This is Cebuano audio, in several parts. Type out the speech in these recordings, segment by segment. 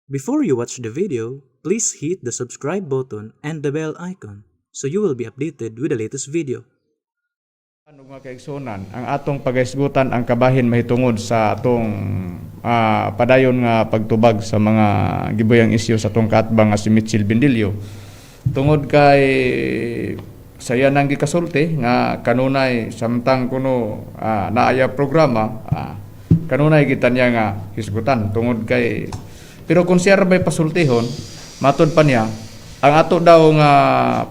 Before you watch the video, please hit the subscribe button and the bell icon so you will be updated with the latest video. Ug mga kaigsunan, ang atong pagahisgutan ang kabahin mahitungod sa atong padayon nga pagtubag sa mga gibuyang isyu sa atong kaatbang nga si Mitchell Bendillo. Tungod kay sa iya nang gikasulti nga kanunay samtang kuno naaya programa, kanunay kita niya nga hisgutan tungod kay, pero kung siya ra bay pasultihon, matud pa niya ang ato daw nga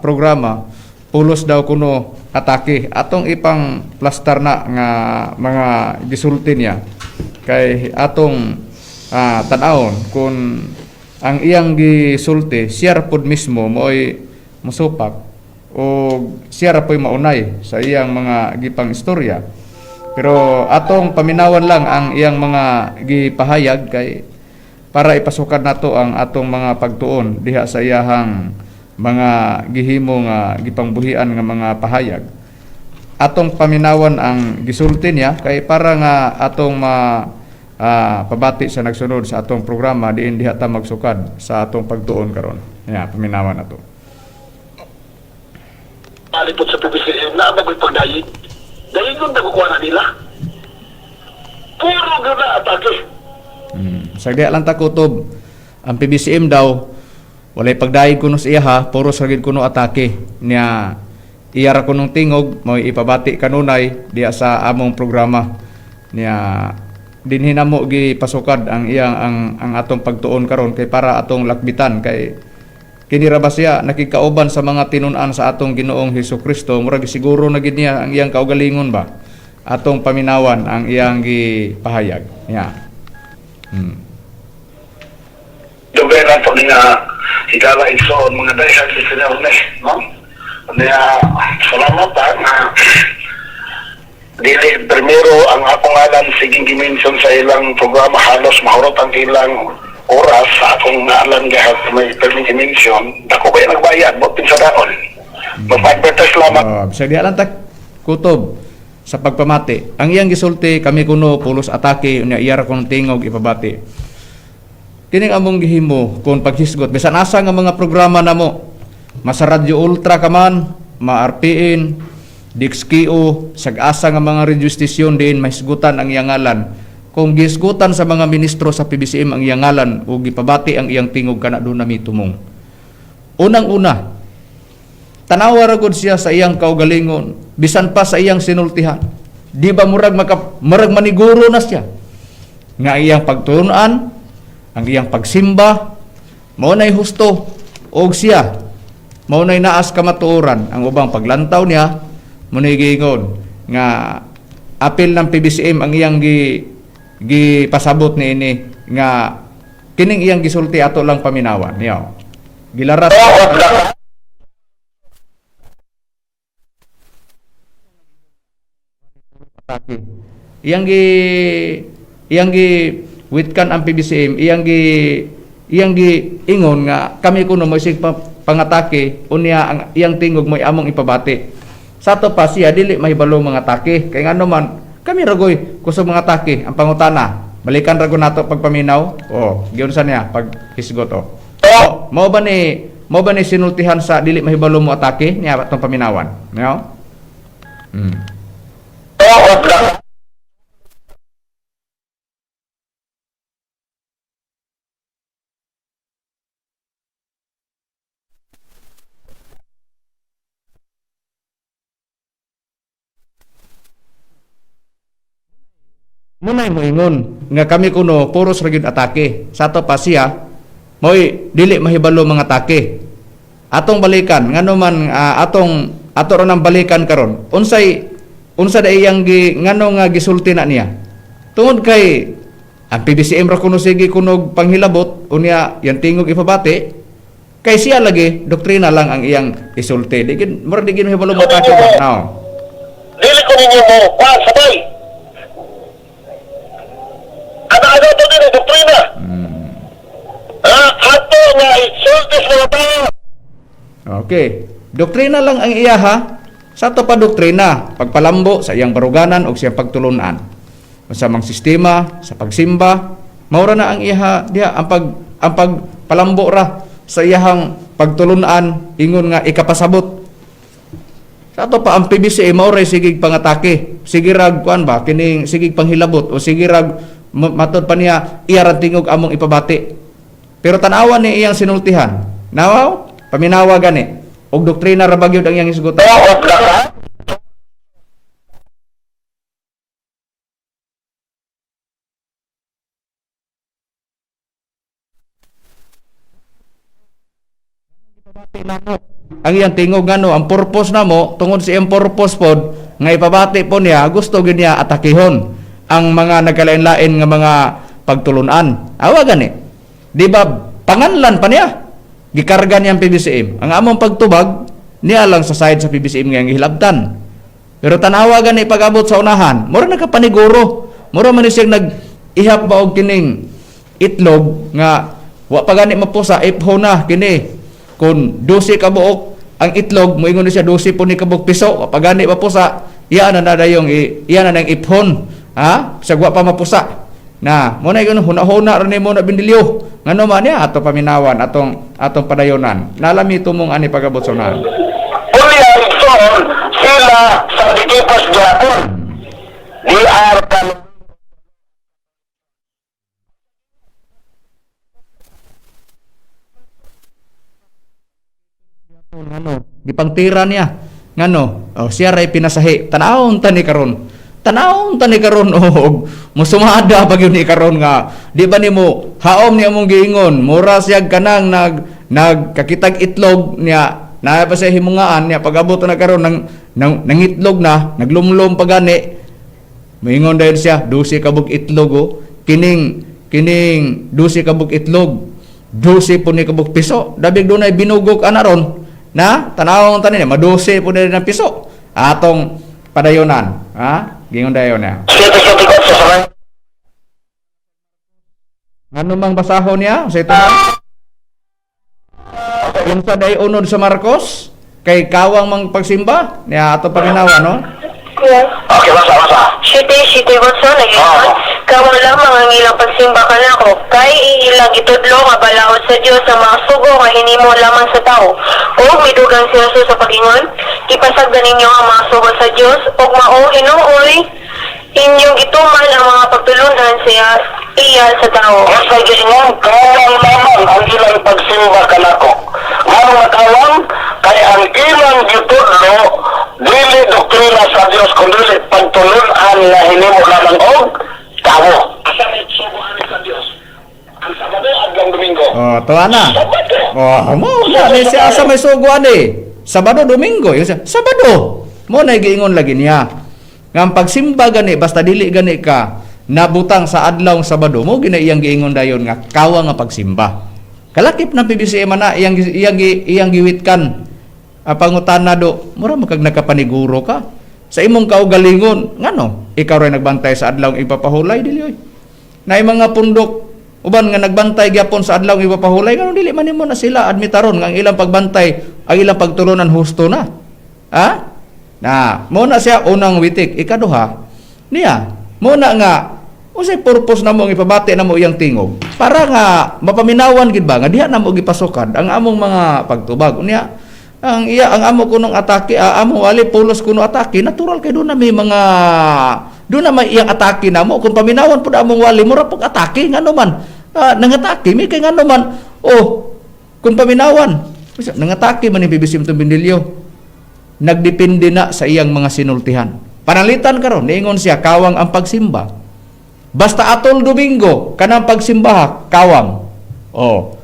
programa pulos daw kuno atake. Atong ipang plastar na nga mga gisulti niya kay atong tan-awon kung ang iyang gisulti siya ra pod mismo mo'y musupak o siya ra po'y maunay sa iyang mga gipang istorya. Pero atong paminawan lang ang iyang mga gipahayag kay para ipasukad nato ang atong mga pagtuon diha sa iyahang mga gihimo nga gipangbuhian nga mga pahayag. Atong paminawan ang gisulti niya kay para nga atong ma pabati sa nagsunod sa atong programa diin diha ta magsukad sa atong pagtuon karon. Ya, paminawan nato. Palipot sa PBCM na magoy pagdayig. Dayig yung nakukuha na nila. Puro gana atake. Sa diha lang ta kutob, ang PBCM daw walay pagdayeg kuno sa iya ha, puro sa gid kuno atake niya. Iya ra kunong tingog mo ipabati kanunay diha sa among programa niya. Dinhi namo gipasukad ang iyang ang atong pagtuon karon kay para atong lakbitan kay kini ra ba siya nakikauban sa mga tinun-an sa atong Ginoong Hesus Kristo. Murag siguro na gid niya ang iyang kaugalingon ba. Atong paminawan ang iyang gipahayag niya. Dugay na ito nga higala igsoon mga diehard listener ni, no? Niya, salamat ha, nga dili primero ang akong ngalan sige gimension sa ilang programa, halos mahurot ang ilang oras sa akong ngalan gahap may perming gimension. Dako kaya nagbayad bot sa daon magpa-advertise lamang. Bisag diha lang ta kutob sa pagpamati. Ang iyang gisulti, kami kuno pulos atake, unya iya ra kuno tingog ipabati. Kining among gihimo kung paghisgot bisan asa nga mga programa namo. Masa Radyo Ultra ka man, ma RPN, DXKO, sag-asa nga mga radio station diin mahisgutan ang iyang ngalan. Kung gihisgutan sa mga ministro sa PBCM ang iyang ngalan o gipabati ang iyang tingog kana doon nami tumong. Unang-una, tanawa ra gud siya sa iyang kaugalingon, bisan pa sa iyang sinultihan. Di ba murag maka, murag maniguro na siya nga iyang pagturunan, ang iyang pagsimba, mao nay husto og siya mao nay naas kamatuoran. Ang ubang paglantaw niya mo nay giingon nga apil ng PBCM ang iyang gipasabot niini nga kining iyang gisulti ato lang paminawan niya. Gilaras atake. Iyang gi witkan ang PBCM, iyang gi ingon nga kami kuno mo isig pangatake, unya ang iyang tingog mo'y among ipabati. Sa ato pa siya dili mahibalo mga atake kay ngano man kami ragoy kusog mga atake. Ang pangutana, balikan ra nato pagpaminaw. Oh, giunsa niya pag hisgot oh. Oh, mao ba ni sinultihan sa dili mahibalo mo atake niya atong paminawan? No? Munay moingon nga kami kuno puros ra gyud atake. Sa ato pa siya mo'y dili mahibalo mga atake. Atong balikan ngano man atong ato ra nang balikan karon. Unsay unsa da iyang gi ngano nga gisulti na niya? Tungod kay ang PBCM ra kuno sige kunog panghilabot unya yang tingog ipabati kay siya lagi doktrina lang ang iyang isulti. Di gid murag di gid mahibalo mo atake ba? No. Dili ko ninyo mo kuan sabay. Ana-ana to din doktrina. Ato nga isulti sa mga tao. Okay. Doktrina lang ang iya ha. Sa ato pa doktrina, pagpalambo sa iyang baruganan o siyang pagtulunan. Sa mang sistema, sa pagsimba, maura na ang iya diha ang pag ang pagpalambo ra sa iyahang pagtulunan ingon nga ikapasabot. Sa ato pa ang PBCM mao ray sigig pangatake, sige rag kuan ba kining sigig panghilabot o sige rag matod pa niya iya ra tingog among ipabati. Pero tan-awan ni iyang sinultihan. Nawaw, paminawa gani. Og doktrina ra ba gyud ang iyang hisgutan. Oo, ka. Ang iyang tingog ngano ang purpose namo tungod sa iyang purpose pod nga ipabati po niya, gusto gyud niya atakihon ang mga nagkalain-lain nga mga pagtulunan. Awa gani. Di ba panganlan pa niya? Gikarga niya ang PBCM. Ang among pagtubag niya lang sa side sa PBCM nga gihilabtan. Pero tanawa gani pag-abot sa unahan, mura nakapaniguro. Mura man ni siyang nag-ihap ba og kining itlog nga wa pa gani mapusa, ipho na kini. Kung 12 ka buok ang itlog, moingon ni siya 12 po ni kabuok piso, wa pa gani mapusa, iya na na dayong iya na nang iphon. Ha? Bisag wa pa mapusa. Na, mo na ingon huna-huna ra nimo na bindilyo. Ngano man niya ato paminawan atong atong padayonan. Nalami tumong ani pag-abot sa unahan. Unya, igsoon, sila sa Dikipas Japon. DR kan Ngano, gipangtira niya. Ngano, oh, siya ray pinasahi. Tanawon ta ni karon. Tanawon ta ni karon og musumada pa gyud ni karon nga di ba nimo haom niya mong giingon, mura siya kanang nagkakitag itlog niya. Naa pa siya himungaan niya pag-abot na karon nang nangitlog na, naglumlum pa gani. Moingon dahil siya, 12 ka bug itlog oh. Kining kining 12 ka bug itlog. 12 po ni kabuk piso. Dabig dunay binugok ana ron. Na tanawon tanin ma-12 po ni ng piso. Atong padayonan, ha? Gingon dayon niya. 778 sa sarang Ano mang basahon niya sa ito? Unsa day unod sa Marcos? Kay kawang mang pagsimba niya ato paminawa, no? Yes. Okay, basa, basa. Shite, shite, watso, nag-iwan. Oo. Kawang lamang ang ilang pagsimba kanako. Kay iilang itudlo nga balaod sa Dios sa mga sugo nga hinimo lamang sa tao. O midugang si Jesus sa pagingon, ipasagdan ninyo ang mga sugo sa Dios ug mao hinuoy inyong gituman ang mga pagtulunan siya iya sa tao. Basta giingon, kawang lamang ang ilang pagsimba kanako. Ngano nga kawang? Kay ang ilang gitudlo, dili doktrina sa Dios, kundi pagtulunan na hinimo lamang og tao. Asa may sugo ani sa Dios? Ang Sabado adlong Domingo. Oh, tuwa na. Sabado. Oh, mo na ni siya asa may suguan eh. Sabado, Domingo, yun siya. Sabado. Mo na giingon lagi niya. Nga ang pagsimba gani basta dili gani ka nabutang sa adlaw Sabado, mo gina iyang giingon dayon nga kawa nga pagsimba. Kalakip ng PBCM na iyang iyang iyang giwitkan. Ang pangutana do, mura mo kag nakapaniguro ka sa imong kaugalingon. Ngano? Ikaw ray nagbantay sa adlaw ipapahulay dili oy. Na mga pundok uban nga nagbantay gyapon sa adlaw ipapahulay, ngano dili man nimo na sila admitaron nga ang ilang pagbantay, ang ilang pagtulunan husto na. Ha? Na, mo na siya unang witik. Ikaduha, niya, mo na nga unsay purpose namo ang ipabati namo iyang tingog para nga mapaminawan gid ba nga diha namo gipasukad ang among mga pagtubag. Unya ang iya ang amo kunong atake, amo wali pulos kuno atake natural kay doon na may mga doon na may iyang atake namo. Kung paminawan pud among wali, mura pug atake, ngano man nangatake mi kay ngano man, oh, kung paminawan nangatake man ni PBCM tong Bindilyo, nagdepende na sa iyang mga sinultihan. Panalitan karon niingon siya kawang ang pagsimba basta atol Domingo kanang pagsimba kawang. Oh,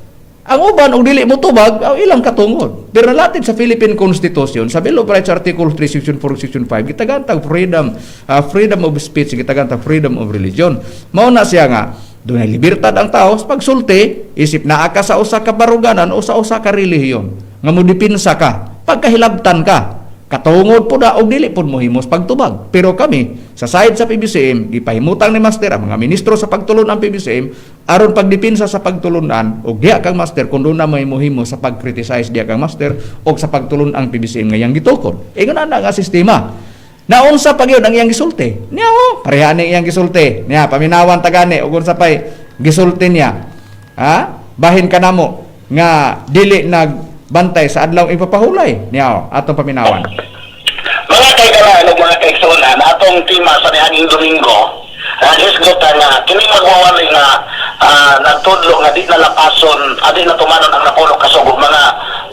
ang uban og dili mo tubag aw ilang katungod. Pero nalatid sa Philippine Constitution sa Bill of Rights Article 3 Section 4 Section 5 gitagantag freedom, freedom of speech, gitagantag freedom of religion. Mao na siya nga dunay libertad ang tao sa pagsulti isip naa ka sa usa ka baruganan o sa usa ka relihiyon nga modipinsa ka pagkahilabtan ka katungod po na og dili po mohimos pagtubag. Pero kami sa side sa PBCM gipahimutang ni Master ang mga ministro sa pagtulon ang PBCM aron pagdipinsa sa pagtulunan og diha kang Master kun doon na may mohimo sa pag-criticize diha kang Master og sa pagtulon ang PBCM ngayang gitukod. Ingon ana nga sistema. Naunsa pa gyud ang iyang gisulti. Niya oh, pareha ni iyang gisulti. Niya paminawan tagani og unsa pay gisulti niya. Ha? Bahin kanamo nga dili nagbantay sa adlaw ipapahulay niya atong paminawan. Mga kaigalaan o mga kaigsunan, atong tema sa niaging Domingo, ang hisgutan nga kini magwawali nga nagtudlo nga di na lapason, di na tumanon ang napulo ka sugo, mga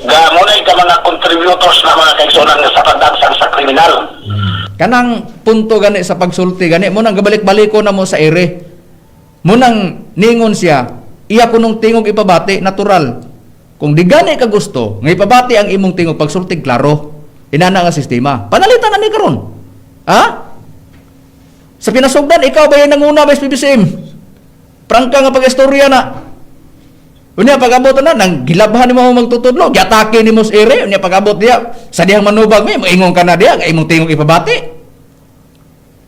gamunay ka mga contributors na mga kaigsunan nga sa pagdagsang sa kriminal. Kanang punto gani sa pagsulti gani mo nang gabalik-baliko na mo sa ere. Mo nang ningon siya, iya kunong tingog ipabati natural. Kung di gani ka gusto nga ipabati ang imong tingog pagsulti klaro. Inana nga sistema. Panalitan na ni karon. Ha? Sa pinasugdan ikaw ba yung nanguna ba PBCM? Prangka nga pag-istorya na. Unya pag-abot na nang gilabhan nimo magtutudlo, giatake nimo sa ere, unya pag-abot diya sa dihang manubag may moingon ka na diya nga imong tingog ipabati.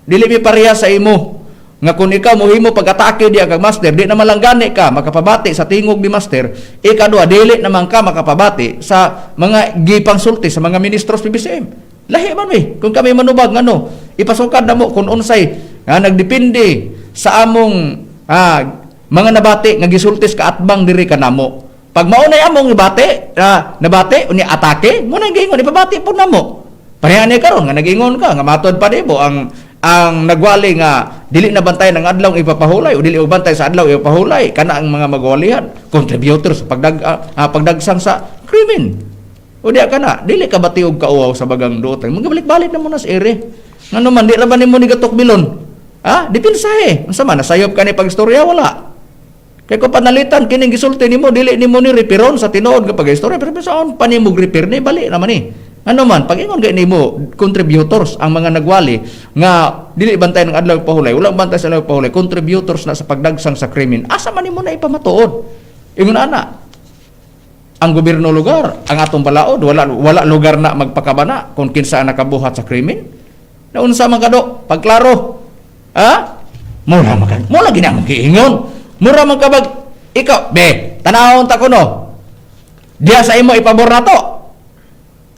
Dili mi pareha sa imo nga kung ikaw mohimo pag-atake diya kag master, di naman lang gani ka makapabati sa tingog ni master. Ikadua, dili naman ka makapabati sa mga gipangsulti sa mga ministros PBCM. Lahi man mi kung kami manubag ngano ipasukad na mo kung unsay nga nagdepende sa among mga nabati nga gisultis ka atbang diri kanamo. Pag maunay among ibati, nabati unya atake, mo nang giingon ipabati pud namo. Pareha ni karon nga nagingon ka nga matod pa nimo ang nagwali nga dili na bantay ng adlaw ipapahulay o dili og bantay sa adlaw ipapahulay kana ang mga magwalihan contributor sa pagdagsang sa krimen. O diya ka na, dili ka bati og kauaw sa bagang duot. Magabalik-balik na mo na sa ere. Ngano man di ra ba nimo ni gatok bilon? Ha? Dipinsahe. Unsa man nasayop ka ni pagistorya wala. Kay kung panalitan kining gisulti nimo dili nimo ni reperon sa tinuod nga pag-istorya pero saon pa nimo repair ni bali naman ni. Ano man pag ingon gay nimo contributors ang mga nagwali nga dili bantay ng adlaw pahulay, wala bantay sa adlaw pahulay, contributors na sa pagdagsang sa krimen. Asa man nimo na ipamatuod? Ingon ana. Ang gobyerno lugar, ang atong balaod wala wala lugar na magpakabana kung kinsa ang nakabuhat sa krimen. Naunsa man kado, pagklaro. Ha? Mura man ka. Mura gina mong giingon. Mura man kabag ikaw, be, tanawon ta kuno. Diya sa imo ipabor na to.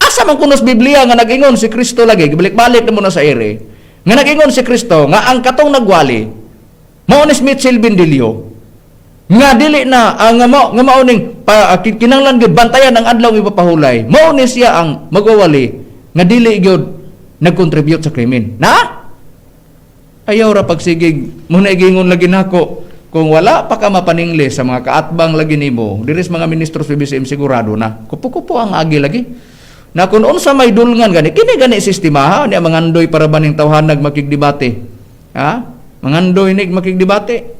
Asa man kuno sa Biblia nga nag-ingon si Kristo lagi, gibalik-balik na mo na sa ere. Nga nag-ingon si Kristo nga ang katong nagwali mao ni Mitchell Bendilio nga dili na nga mao nga mao ning kinahanglan gyud bantayan ang adlaw ipapahulay. Mao ni siya ang magwawali nga dili gyud nag-contribute sa krimen. Na? Ayaw ra pagsigig mo na igingon lagi nako kung wala pa ka mapaningli sa mga kaatbang lagi nimo diri sa mga ministro sa PBCM sigurado na kupo-kupo ang agi lagi na kung unsa may dulngan gani kini gani sistema ha niya mangandoy para baning tawhanag makigdebate, ha, mangandoy nig makigdebate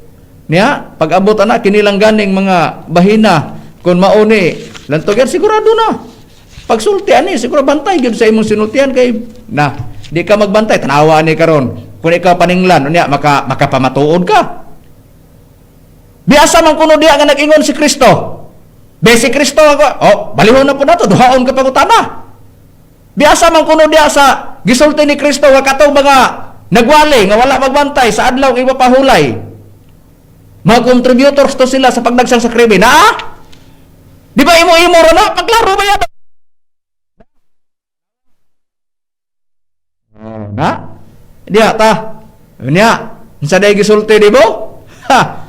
niya pag abot ana kini lang ganing mga bahina kung mauni lantog yan sigurado na pagsulti ani siguro bantay gyud sa imong sinultian kay na di ka magbantay tanawa ni karon kung ikaw paninglan unya makapamatuod ka. Biasa man kuno diya nga nag-ingon si Kristo. Be si Kristo ako, oh, balihon na po nato, duhaon ka pangutana. Biasa man kuno diya sa gisulti ni Kristo nga katong mga nagwali nga wala magbantay sa adlaw ipapahulay. Mga contributors to sila sa pagdagsang sa krimen. Na? Di ba imo-imo ra na? Pagklaro ba yan? Na? Diya ta. Nya, unsa day gisulti di mo? Ha.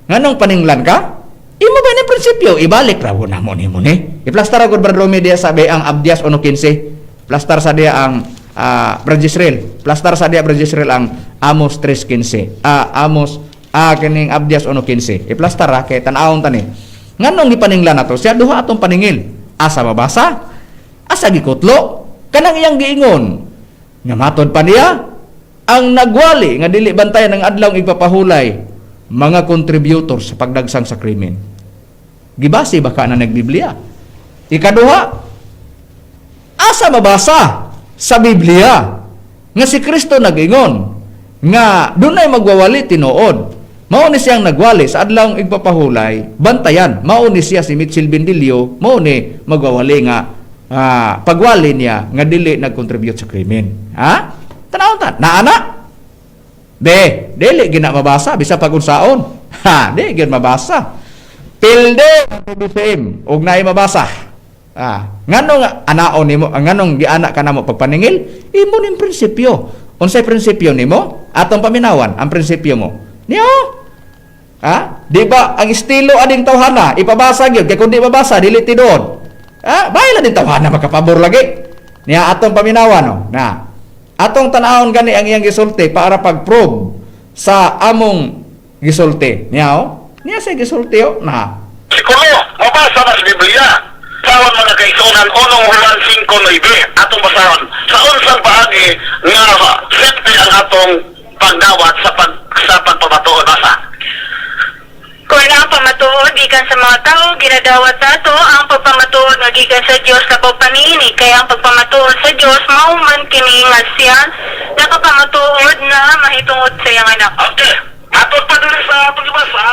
Nganong paninglan ka? Imo ba ni prinsipyo? Ibalik ra na mo nimo ni. Iplastar ako Brad Romy diya sa ang Abdias 1:15. Plastar sa diya ang Brad Israel. Plastar sa diya Brad Israel ang Amos 3:15. Amos kining Abdias 1:15. Iplastar ra kay tan-awon ta ni. Nganong gipaninglan nato? Siya duha atong paningil. Asa mabasa? Asa gikutlo? Kanang iyang giingon. Nga matod pa niya ang nagwali nga dili bantayan ang adlaw igpapahulay mga contributor sa pagdagsang sa krimen. Gibase ba ka na nagbiblia? Ikaduha, asa mabasa sa Biblia nga si Kristo nag-ingon nga dunay magwawali tinuod. Mao ni siyang nagwali sa adlaw igpapahulay, bantayan, mao ni siya si Mitchell Bendilio, mao ni magwawali nga pagwali niya nga dili nag-contribute sa krimen. Ha? Tanawon ta, naana? Be, dili gina mabasa bisa pag unsaon. Ha, di gyud mabasa. Pilde ang PBCM ug naay mabasa. Nganong anaon nimo, nganong giana ka namo pagpaningil? Imo ning prinsipyo. Unsay prinsipyo nimo? Atong paminawan ang prinsipyo mo. Niyo. Ha? Di ba ang estilo aning tawhana ipabasa gyud kay kung di mabasa dili tinuod. Ha? Bahin lang din tawhana makapabor lagi. Niya atong paminawan no. Na. Atong tan-awon gani ang iyang gisulti para pag-prove sa among gisulti. Niya oh. Niya sa gisulti oh. Na. Sikulo, mabasa na sa Biblia. Sawon mga kaigsunan, unong Juan 5:9, atong basahon. Sa unsang paagi nga safety ang atong pagdawat sa pagpamatuod basa. Kung ang pamatuod gikan sa mga tao, ginadawat nato ang pagpamatuod nga gikan sa Dios labaw paniini, kay ang pagpamatuod sa Dios mao man kini nga siya nakapamatuod na mahitungod sa iyang anak. Okay. Atong pa diri sa atong gibasa,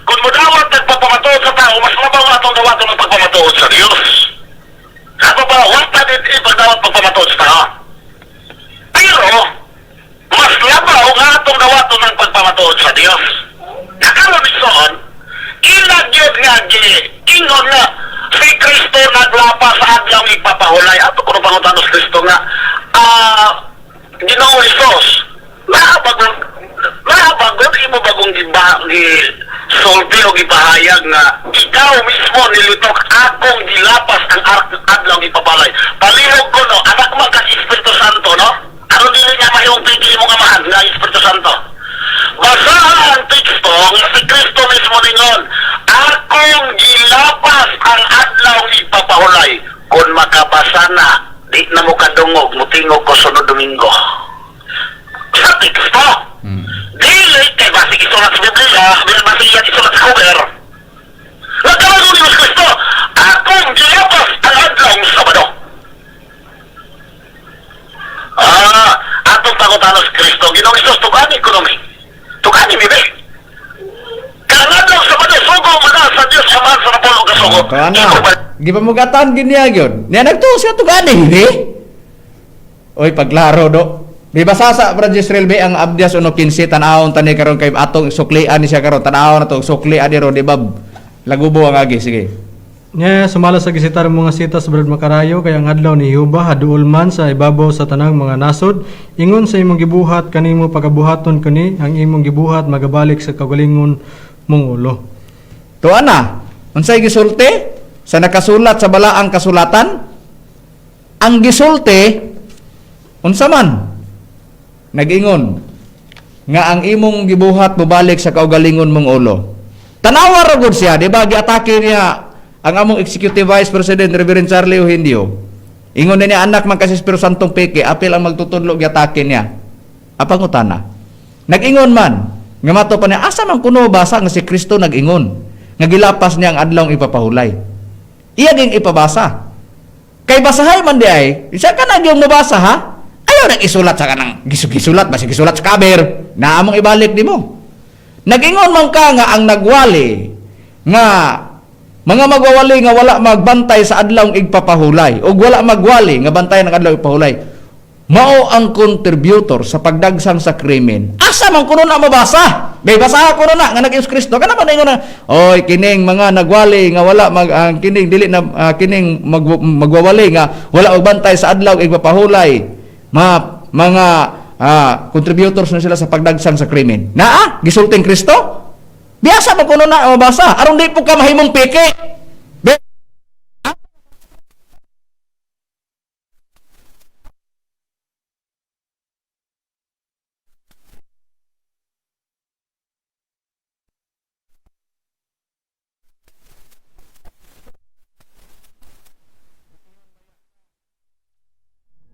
kung modawat ang pagpamatuod sa tao, mas mabaw atong dawaton ang pagpamatuod sa Dios. Ato pa, wa pa din ipagdawat pagpamatuod sa tao. Pero, mas labaw nga atong dawaton ang pagpamatuod sa Dios. Nakaroon soon, ilag yun nga gi, ingon nga, si Kristo naglapa sa adlaw ipapahulay. Ato kuno pangutanos Kristo nga, Ginoong Hesus, naabagon imo bagong giba, gi sulti o gipahayag nga ikaw mismo nilitok akong gilapas ang adlaw ipapalay. Palihog ko no, anak man kang Espiritu Santo no? Aron dili nga mahimong pigi imong amahan nga Espiritu Santo. Basahan ang teksto nga si Kristo mismo ningon, akong gilapas ang adlaw ipapahulay. Kung makabasa na, di na mo kadungog, mutingog ko sunod Domingo. Sa teksto. Dili kay basig isulat sa Biblia, basig iyan isulat sa cover. Nagkaroon ni Kristo, akong gilapas ang adlaw Sabado. Atong pangutanos Kristo, Ginoong Hesus, tugani ko numi. Tugani mi be. Kangadlaw Sabado, sugo man na sa Dios Amahan sa napulong kasugo. Kana. Imo ba Gipamugatan gid niya gyud. Niya nagtuo siya tugani ni. Oy paglaro do. Di basa sa Brad Israel be ang Abdias 1:15 tan-awon tani karon kay atong suklian ni siya karon tan-awon atong suklian ni ro di ba lagubo ang agi sige. Nya sumala sa gisitar mga sitas brad makarayo kay ang adlaw ni Jehova haduol man sa ibabaw sa tanang mga nasod ingon sa imong gibuhat kanimo pagabuhaton kani ang imong gibuhat magabalik sa kaugalingon mong ulo. Tuwa na. Unsay gisulti sa nakasulat sa balaang kasulatan? Ang gisulti unsa man? Nag-ingon nga ang imong gibuhat mobalik sa kaugalingon mong ulo. Tanawa ra gud siya, di ba? Giatake niya ang among Executive Vice President Reverend Charlie Eugenio. Ingon na niya anak man kasi Espiritu Santong peke, apil ang magtutudlo giatake niya. Apang utana. Nag-ingon man, nga mato pa niya, asa man kuno basa nga si Kristo nag-ingon, nga gilapas niya ang adlawng ipapahulay. Iya ging ipabasa. Kay basahay man di ay, isa ka na yung mabasa ha? Ayaw nang isulat sa kanang gisulat, basta gisulat sa kaber, na among ibalik nimo. Nag-ingon man ka nga ang nagwali nga mga magwawali nga wala magbantay sa adlawng igpapahulay o wala magwali nga bantay ng adlaw igpapahulay mao ang contributor sa pagdagsang sa krimen. Asa man kuno na mabasa? May basa kuno na nga nag Kristo kana man ingon na oy kining mga nagwali nga wala mag ang kining dili na kining magwawali nga wala magbantay sa adlaw igpapahulay mga mga contributors na sila sa pagdagsang sa krimen. Naa gisulting Kristo? Biyasa man kuno na mabasa aron di po ka mahimong peke.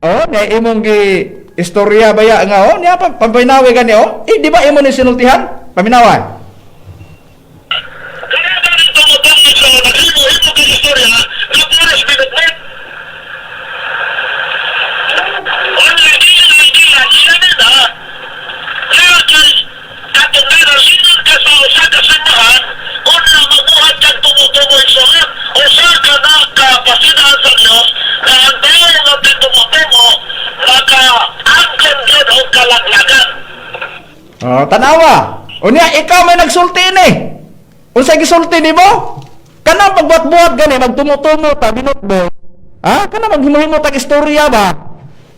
Oh, niya imong gi istorya baya nga oh, niya pa paminawi gani oh. Eh, di ba imo ni sinultihan? Paminawan. Kaya ba rin tumutulong sa naghimo-himo kong istorya na puros binukmit? Ano, hindi na, hindi na, hindi na. Kaya kay katong nila, sinod ka sa usa ka simbahan, una magbuhat kang tumutumoy sa usa ka na kapasidahan sa Diyos na ang tao nga tumutumo makaangkon yun o kalaglagan. Oh, tanawa. Unya ikaw may nagsulti ni. Unsay gisulti nimo? Kanang pagbuhat-buhat gani magtumo-tumo ta binutbo. Ha? Kanang maghimo-himo tag istorya ba?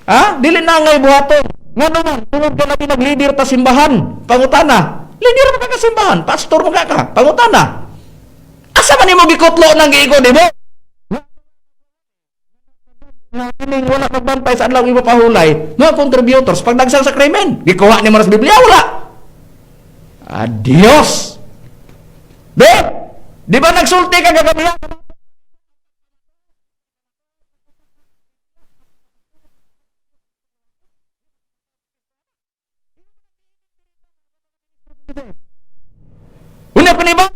Ha? Dili na ngay buhaton. Ngano man tungod ka na pinaglider ta simbahan. Pangutana. Lider pa ka simbahan, pastor mo ka ka, pangutana. Asa man nimo gikutlo nang giingon nimo? Nga kining wala magbantay sa adlaw ipapahulay, mga contributors pagdagsang sa krimen, gikuha nimo na sa Biblia wala. Adios. Be, di ba nagsulti ka kagabi? Una pa ni ba?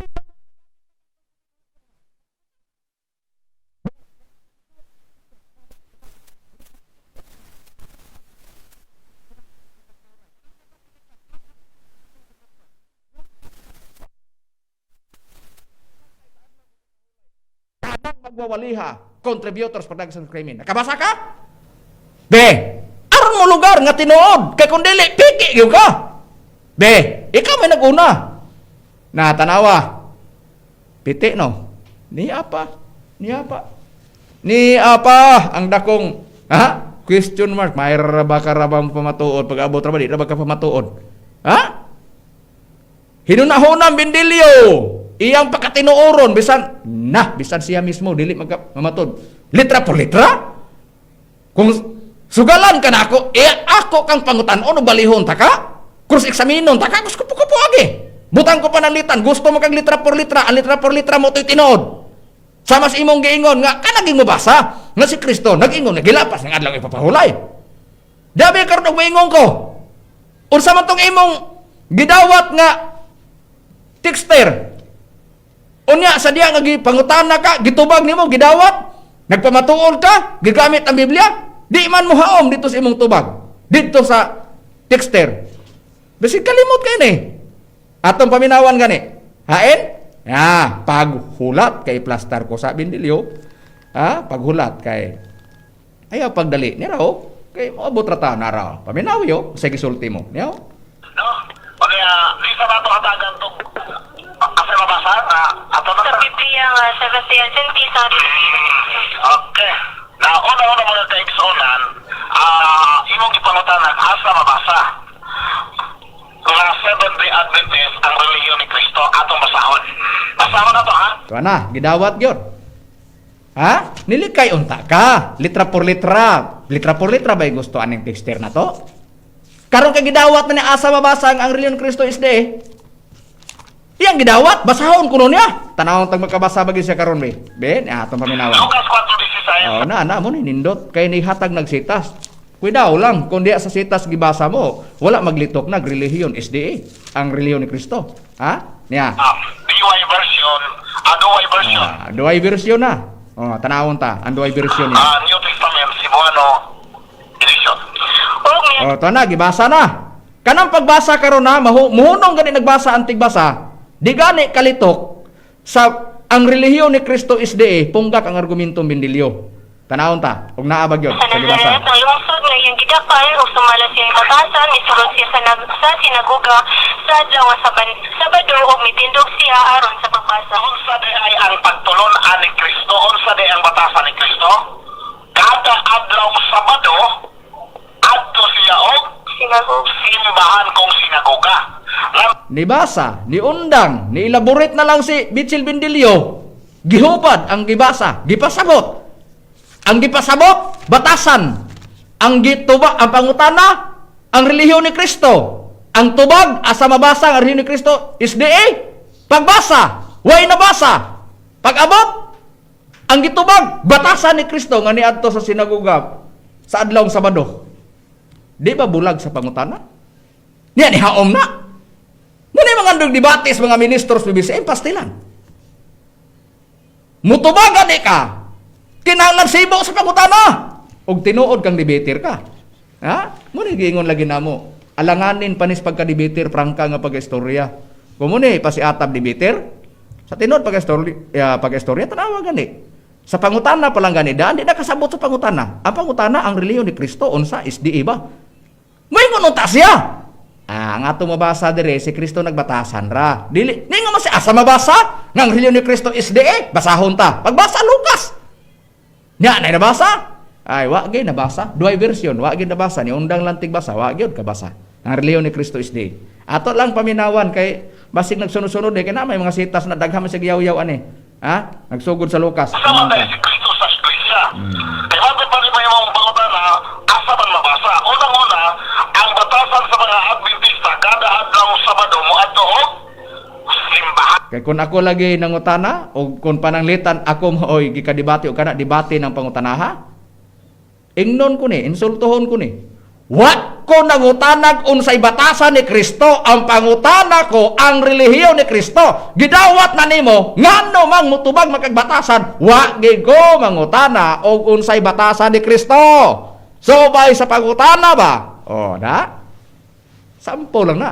Tanang magwawaliha, contributors pagdagsang krimen. Nakabasa ka? Be, aron mo lugar nga tinuod kay kun dili piki gyud ka. Be, ikaw may naguna. Na tanawa. Piti no. Niya pa. Niya pa. Niya pa ang dakong ha? Question mark. May ra ba ka ra ba mo pamatuod pag abot ra ba di ra ba ka pamatuod? Ha? Hinunahunang Bindilyo. Iyang pagkatinuoron bisan na bisan siya mismo dili magka mamatod. Litra por litra. Kung sugalan ka na ako, eh ako kang pangutan-on o balihon ta ka? Cross examinon ta ka, gusto ko po agi. Butang ko panalitan, gusto mo kang litra por litra, ang litra por litra mo to'y tinuod. Sama sa imong giingon nga kanaging mabasa nga si Kristo nag-ingon nga gilapas ng adlaw ipapahulay. Dabi karon og moingon ko. Unsa man tong imong gidawat nga texter? Unya sa diya nga gipangutana ka, gitubag nimo gidawat, nagpamatuod ka, gigamit ang Biblia, di man mo haom dito sa imong tubag, dito sa texter. Bisig kalimot kay ni. Atong paminawan gani. Hain? Ya, paghulat kay plastar ko sa Bindilyo. Ha? Paghulat kay ayaw pagdali ni raw kay moabot ra ta na raw. Paminaw yo sa gisulti mo. Niyo? No? O kaya, di sa bato hatagan itong asa mabasa na ato na Sa Biblia nga Seventh-day Adventist ang Okay. Na una-una mga kaigsunan, imong gipangutanan asa mabasa. Nga Seventh-day Adventist ang relihiyon ni Kristo atong basahon. Basahon na to ha? Tuwa na, gidawat gyud. Ha? Nilikay unta ka. Litra por litra. Litra por litra ba'y gusto aning texter na to? Karon kay gidawat na ni asa mabasa ang relihiyon ni Kristo is de. Iyang gidawat, basahon kuno niya. Tanawon tag makabasa ba gyud siya karon be. Be, ni atong paminawan. Lucas 4:16. Oh, na na mo ni nindot kay ni hatag nagsitas. Cuidado lang kung diya sa sitas gibasa mo, wala maglitok na relihiyon SDA, ang relihiyon ni Kristo. Ha? Niya. DY version, duway version. Ah, duay version na. Oh, tanawon ta, ang duay version niya. New Testament Cebuano edition. Og niya Oh, to na gibasa na. Kanang pagbasa karon na muhunong gani nagbasa ang tigbasa, di gani kalitok sa ang relihiyon ni Kristo SDA, punggak ang argumento Bindilyo. Tanawon ta, og naa ba gyud sa sa gibasa. Nazaret ang lungsod nga iyang gidakal ug sumala siya batasan misulod siya sa sinagoga sa adlaw nga Sabado ug mitindog siya aron sa pagbasa. Unsa di ay ang pagtulon-an ni Kristo? Unsa di ang batasan ni Kristo? Kada adlaw Sabado, adto siya og Sinagoga. simbahan kong sinagoga. Nibasa, niundang, ni-elaborate na lang si Mitchell Bindilyo. Gihupad ang gibasa, gipasabot. Ang gipasabot, batasan. Ang gituba, ang pangutana, ang relihiyon ni Kristo. Ang tubag, asa mabasa ang relihiyon ni Kristo, is DA. Pagbasa, way nabasa. Pag-abot, ang gitubag, batasan ni Kristo nga niadto sa sinagoga sa adlawng Sabado. Di ba bulag sa pangutana? Niya ni haom na. Muna yung mga andong debate sa mga ministros BBCM, pastilan. Mutubagan di ka. Kinahanglan sibo sa pangutana. Og tinuod kang debater ka. Ha? Muna giingon lagi namo. Alanganin panis pagka-debater, prangka nga pag-istorya. Kung muna pasiatab debater, sa tinuod pag-istorya, pag-istorya tanawa gani. Sa pangutana pa lang gani, daan di nakasabot sa pangutana. Ang pangutana, ang relihiyon ni Kristo, unsa, is di iba. May ngunta siya. Ah, ang ato mabasa dire si Kristo nagbatasan ra. Dili, ni nga man siya asa mabasa nga ang relihiyon ni Kristo is di eh. Basahon ta. Pagbasa Lucas. Nya na nabasa? Ay, wa gyud nabasa. Duay version, wa gyud nabasa. Ni undang lang tigbasa, wa gyud kabasa. Ang relihiyon ni Kristo SDA. Ato lang paminawan kay basig nagsunod-sunod eh, kay na may mga sitas na daghan man sig yaw-yaw ani. Ha? Nagsugod sa Lucas. Asa man tayo si Kristo sa iglesia? Kay matod pa rin ba yung pangutana, asa man mabasa? Unang-una, ang batasan sa mga Adventista, kada adlaw Sabado moadto og simbahan. Kay kung ako lagi nangutana o kung pananglitan ako maoy gikadebate o kana debate ng pangutanaha, ingnon ko ni, insultuhon ko ni. Wa ko nangutanag unsay batasan ni Kristo, ang pangutana ko ang relihiyon ni Kristo. Gidawat na nimo ngano mang mutubag makagbatasan, wa gid ko mangutana og unsay batasan ni Kristo. Subay sa pangutana ba? O na? Sampo lang na.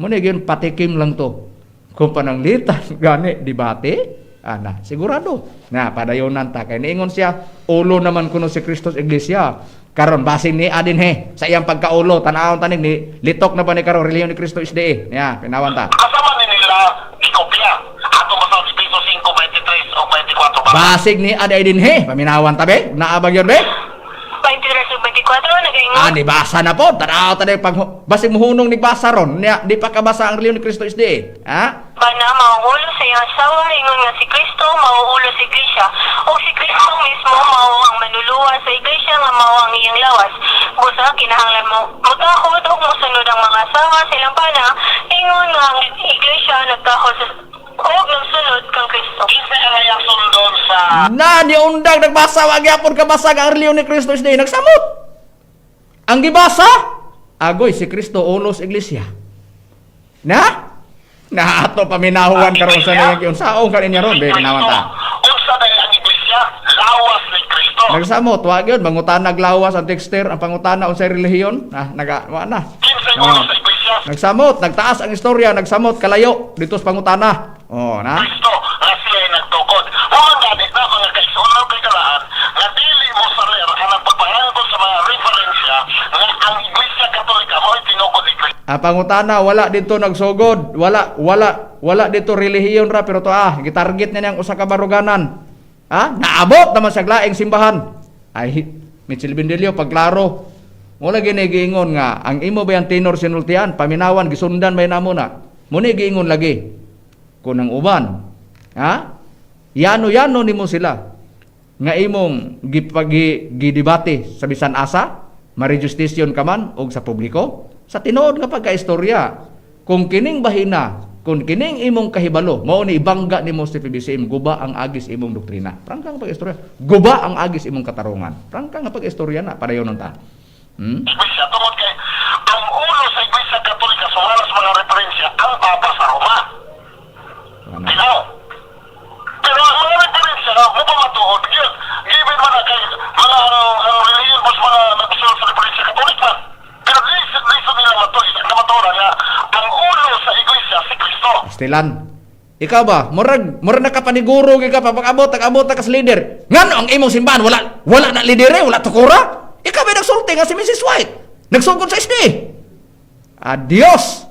Muna yun, patikim lang to. Kung pananglitan, gani, debate, ana, sigurado. Na, padayonan ta. Kay niingon siya, ulo naman kuno si Kristo sa iglesia. Karon basin ni adin he, sa iyang pagkaulo, tanawon tanig ni, litok na ba ni karon relihiyon ni Kristo SDA. Ya, pinawan ta. Asa man ni nila ikopya? Ato ba sa Efeso 5:23 o 24 ba? Basig ni aday din he, paminawan ta be, naabag yun be. 23 ug 24 nagaingon. Ah, di basa na po. Tanaw tanig pag basig muhunong ni basa ron. Nya, di pa kabasa ang relihiyon ni Kristo SDA. Ha? Bana mauulo sa iyang asawa ingon nga si Kristo mauulo sa iglesia ug si Kristo mismo mao ang manluluwas sa iglesia nga mao ang iyang lawas. Busa kinahanglan mo motahod ug mosunod ang mga asawa sa ilang bana ingon nga ang iglesia nagtahod sa ug nagsunod kang Kristo. Kinsa ang iyang sundon sa Na niundang nagbasa wa gyapon kabasag ang relihiyon ni Kristo SDA nagsamot. Ang gibasa, agoy si Kristo ulo sa iglesia. Na? Na ato paminahuan karon sa niyang giunsaon kanin niya ron be pinawan ta. Unsa day ang iglesia? Lawas ni Kristo. Nagsamot wa gyud mangutanag lawas ang texter ang pangutana unsay relihiyon na naga wa na. Kinsa ulo Oh. sa iglesia? Nagsamot, nagtaas ang istorya, nagsamot kalayo dito sa pangutana. Oh, na. Kristo nga siya ay nagtukod. Mao gani na mga kaigsuonan kay kalaan nga dili mo saler ang pagpangangkon sa mga referensya nga ang Iglesia Katolika mo'y tinukod ni Kristo. Ang pangutana wala dito nagsugod, wala wala wala dito relihiyon ra pero to ah, gitarget niya niyang usa ka baruganan. Ha? Naabot naman sa laing simbahan. Ay, Mitchell Bendelio pagklaro. Wala gini giingon nga ang imo ba yang tenor sinultian, paminawan gisundan may namo na. Muni giingon lagi. Kun ang uban, ha? Yano-yano nimo sila nga imong gipagi gidebate sa bisan asa, marijustisyon ka man og sa publiko, sa tinuod nga pagkaistorya. Kung kining bahina, kung kining imong kahibalo, mao ni ibangga nimo sa PBCM, guba ang agis imong doktrina. Prangka nga pag-istorya. Guba ang agis imong katarungan. Prangka nga pag-istorya na padayon ta. Iglesia tungod kay ang ulo sa Iglesia Katolika sumala sa mga referensya ang Papa sa Roma. Ano? Tinaw. Pero ang mga referensya mo pa matuod yun. Given man na kay mga ang relihiyon mas mga nagsulat sa referensya Katolik man. Pero lisod lisod nila matuod na matuod nga ang ulo sa Iglesia si Kristo. Pastilan. Ikaw ba, murag murag nakapaniguro gyud ka pa pag-abot abot ka sa leader. Ngano ang imong simbahan wala wala na leader eh, wala tukura? Ikaw ba nagsulti nga si Mrs. White? Nagsugod sa SD. Adios.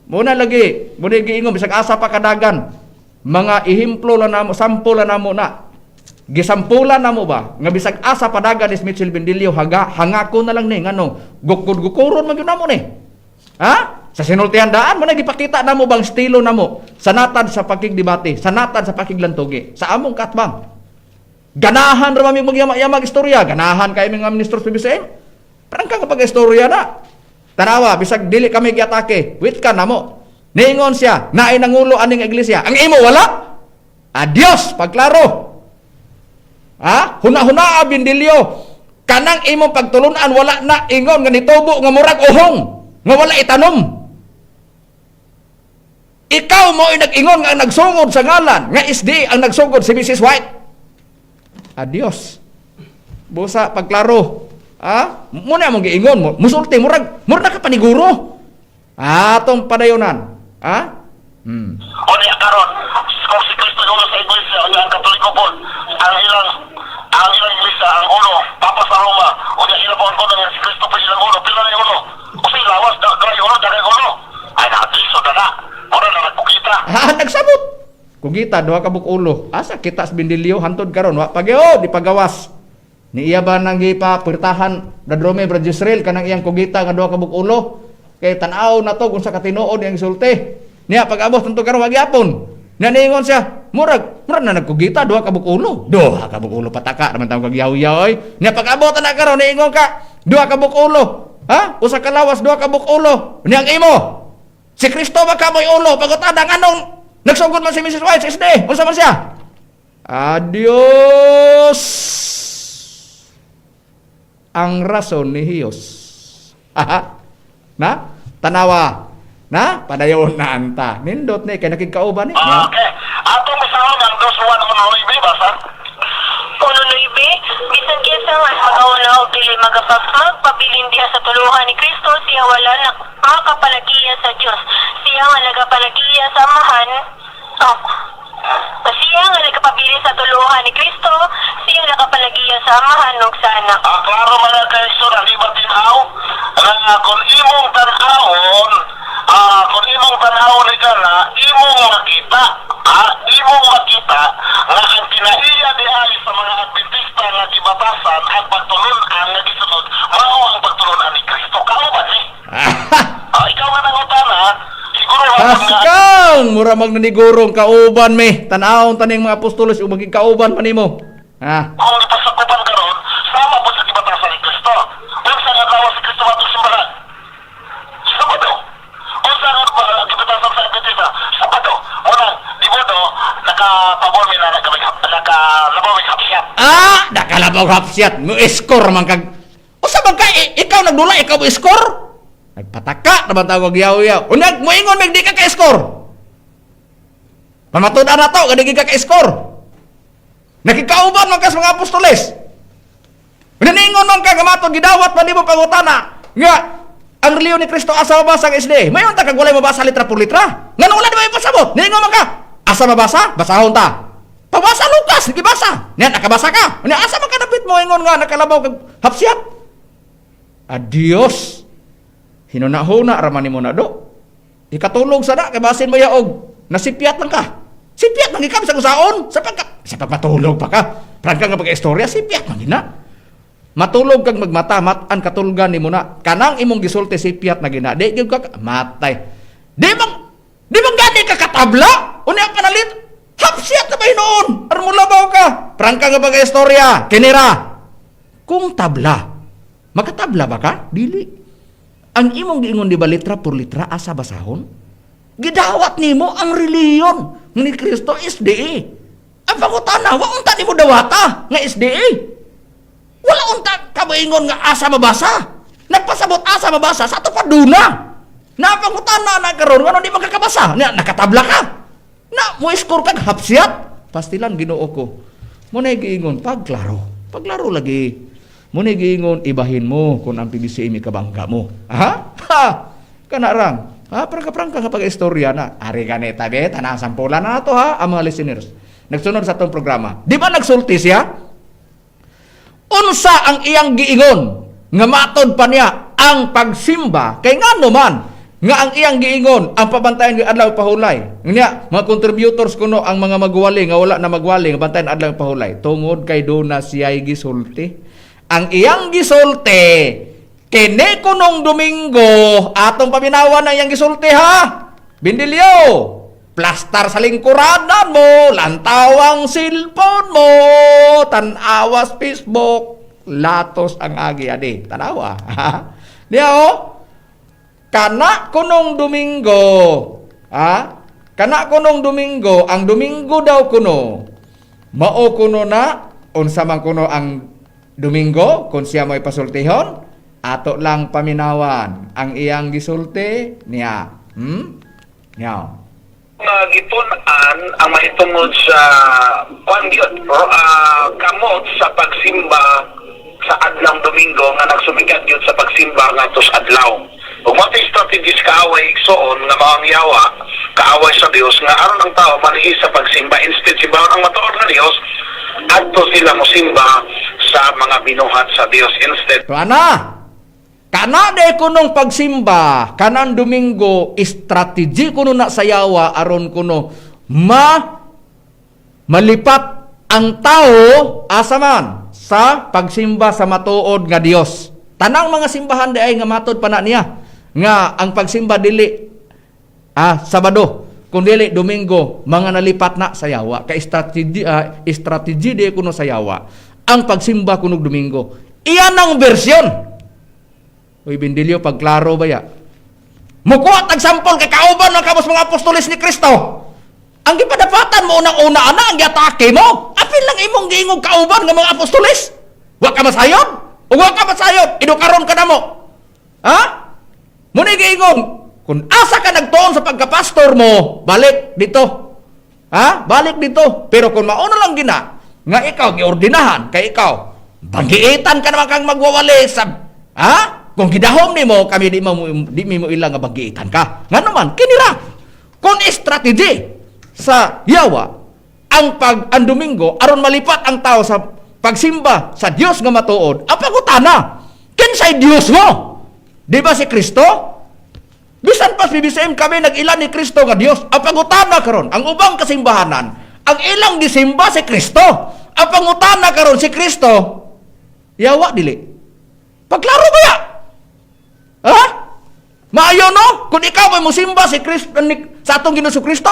Muna lagi, muna giingon bisag asa pa kadagan. Mga ihimplo lang namo, sample lang namo na. Gisampulan namo ba nga bisag asa padagan ni Mitchell Bendilio haga hangako na lang ni ngano gukod-gukuron man gyud namo ni. Ha? Sa sinultihan daan mo na gipakita namo bang estilo namo sa natad sa pakigdebate, sa natad sa pakiglantugi, sa among katbang. Ganahan ra mami magyama-yamag istorya, ganahan kay mga ministro sa PBCM. Prangka nga pag-istorya na. Tanawa, bisag dili kami giatake, wait ka namo. Niingon siya, naay nangulo aning iglesia. Ang imo wala? Adios, pagklaro. Ha? Huna-huna bindilyo. Kanang imong pagtulunan wala na ingon nga nitubo nga murag uhong nga wala itanom. Ikaw mo ay nag-ingon nga ang nagsungod sa ngalan nga SD ang nagsugod si Mrs. White. Adios. Busa pagklaro. Ha? Muna mong giingon mo. Musulti murag murag nakapaniguro. Atong padayonan. Ha? O niya karon, kung si Kristo yung ulo sa Iglesia, o niya ang Katoliko po, ang ilang Iglesia, ang ulo, Papa sa Roma, o niya ilang po ang kono niya, si Kristo po ilang ulo, pila na yung ulo. O sa lawas, da, da yung ulo, da yung ulo. Ay, nakadiso na na. Mura na nagpukita. Ha, nagsabot. Kugita duha ka buok ulo. Asa kita sa bindilyo hantod karon wa pagyo di pagawas. Ni iya ba nang gipa pertahan Brad Rome, Brad Israel kanang iyang kugita nga duha ka buok ulo. Kay tan-aw na to kung sa katinuod ang sulti. Niya pag-abot tanto karon magyapon. Niya niingon siya, murag murag na nagkugita duha ka bukulo. Duha ka bukulo pataka naman tawag kag yaw-yaw oy. Niya pag-abot na karon niingon ka, duha ka bukulo. Ha? Usa ka lawas duha ka bukulo. Niya ang imo. Si Kristo ba ka mo'y ulo? Pagutana nganong nagsugod man si Mrs. White sa SD. Unsa man siya? Adios. Ang rason ni Hiyos. Aha. Na? Tanawa. Na? Padayon na anta. Nindot ni kay nakigkauban ni. Ah, okay. Atong basahon ang 2:1-9, basa. 1:9, bisan kinsa nga magauna og dili magpabilin diha sa tuluhan ni Kristo, siya wala na makapalagiya sa Dios. Siya nga nagapalagiya sa Amahan, oh, siya nga nagapabilin sa tuluhan ni Kristo, siya nakapalagiya sa Amahan ug sa Anak. Ah, klaro mga kaigsoon, di ba tinaw? Nga kung imong tan-awon ni kana, imong makita, imong makita nga ang kinaiya di ay sa mga Adventista nga gibatasan ang pagtulun-an nga gisunod, mao ang pagtulun-an ni Kristo. Kao ba ni? Ah, ikaw nga nangutana, siguro wa nga Haskang! Mura magnanigurong kauban me. Tanawon taning mga apostolos ug maging kauban pa nimo. Ha? Kung ipasakupan karon, sama po sa gibatasan ni Kristo. Unsa nga adlaw si Kristo atong simbahan? Sabado. Unsa nga gibatasan sa Adventista? Sabado. Muna, di mo do, nakapabor mi na nakalabaw mi hapsiyat. Ah, nakalabaw hapsiyat. Mo score man kag. Usa man ka ikaw nagdula, ikaw mo score? Nagpataka naman tawag yaw-yaw. Unyag moingon mig di ka ka-score. Pamatud-an na to, nga di ka ka-score. Nakikauban man ka sa mga apostoles. Naningon man ka nga matod gidawat man nimo pangutana nga ang relihiyon ni Kristo asa mabasa ang SD. Mayon ta kag walay mabasa litra por litra. Ngano wala di ba ipasabot? Ningon man ka. Asa mabasa? Basahon ta. Pabasa Lucas, gibasa. Nya nakabasa ka. Nya asa man ka dapit mo ingon nga nakalabaw kag hapsiyat. Adios. Hinunahuna ra man nimo na do. Ikatulog sa na kay basin mo yaog. Nasipyat lang ka. Sipyat lang ikaw sa kusaon sa pagka sa pagpatulog pa ka. Prangka nga pag-istorya sipyat man gina. Matulog kag magmata, mat-an katulgan nimo na. Kanang imong gisulti sipyat na gina. Di gyud ka matay. Di bang gani ka katabla? Unya panalit. Hapsiyat na ba hinuon? Aron mo labaw ka. Prangka nga pag-istorya. Kinira. Kung tabla, makatabla ba ka? Dili. Ang imong giingon di ba litra por litra asa basahon? Gidawat nimo ang relihiyon ni Kristo SDA. Ang pangutana, wa unta nimo dawata nga SDA. Wala unta kamoingon nga asa mabasa. Nagpasabot asa mabasa sa ato pa duna. Napangutana na karon ngano di makakabasa? Na nakatabla ka. Na mo score kag hapsiyat. Pastilan Ginoo ko. Mo na giingon pagklaro. Pagklaro lagi. Mo na giingon ibahin mo kung ang PBCM ikabangga mo. Ha? Ha. Kana rang. Ha, prangka-prangka kapag istorya na. Ari ganita be, tanang sampulan na to ha, ang mga listeners. Nagsunod sa atong programa. Di ba nagsulti siya? Unsa ang iyang giingon nga matod pa niya ang pagsimba kay ngano man nga ang iyang giingon ang pabantayan ng adlaw pahulay nya mga contributors kuno ang mga magwali nga wala na magwali nga bantayan adlaw pahulay tungod kay duna siya'y gisulti ang iyang gisulti kini kunong Domingo atong paminawan ang iyang gisulti ha. Bindilyo, plastar sa lingkuranan mo, lantawang cellphone mo, tanawas Facebook, latos ang agi adi. Tanawa. Niya oh, kana kunong Domingo, ha? Kana kunong Domingo, ang Domingo daw kuno, mao kuno na, unsa man kuno ang Domingo, kung siya mo'y pasultihon, ato lang paminawan ang iyang gisulti niya. Niya. Nga gitun-an ang mahitungod sa kwan gyud kamot sa pagsimba sa adlong Domingo nga nagsumikat gyud sa pagsimba ngadto sa adlaw. Ug mao tay strategies kaaway igsoon nga mao ang yawa, kaaway sa Dios nga aron ang tao malihis sa pagsimba instead simbahon ang matuod nga Dios adto sila mosimba sa mga binuhat sa Dios instead. So ana, kana de kunong pagsimba, kanang Domingo, strategy kuno na sa yawa aron kuno ma malipat ang tao asa man sa pagsimba sa matuod nga Dios. Tanang mga simbahan di ay nga matod pa na niya. Nga ang pagsimba dili Sabado, kung dili Domingo, mga nalipat na sa yawa. Kay strategy di kuno sa yawa. Ang pagsimba kunog Domingo. Iyan ang bersyon. Uy, Bindilyo, pagklaro ba ya? Mukuha tag sampol kay kauban man kamos mga apostoles ni Kristo. Ang gipadapatan mo unang-una ana ang giatake mo. Apil lang imong giingog kauban nga mga apostoles. Wa ka masayod? O wa ka masayod, edukaron ka namo. Ha? Muna giingong, kung asa ka nagtuon sa pagkapastor mo, balik dito. Ha? Balik dito. Pero kung mauna lang gina, nga ikaw giordinahan kay ikaw, banggiitan ka naman kang magwawali sa, ha? Kung gidahom nimo kami di mo ilang nga banggiitan ka. Nga naman kinira. Kung strategy sa yawa ang Domingo aron malipat ang tao sa pagsimba sa Dios nga matuod, ang pangutana, kinsay Dios mo? Di ba si Kristo? Bisan pa sa BBCM kami nag-ila ni Kristo nga Dios. Ang pangutana karon, ang ubang kasimbahanan, ang ilang gisimba si Kristo. Ang pangutana karon si Kristo, yawa dili. Pagklaro ba ya? Ha? Maayo no? Kung ikaw ay mosimba si Kristo sa atong Ginoong Kristo,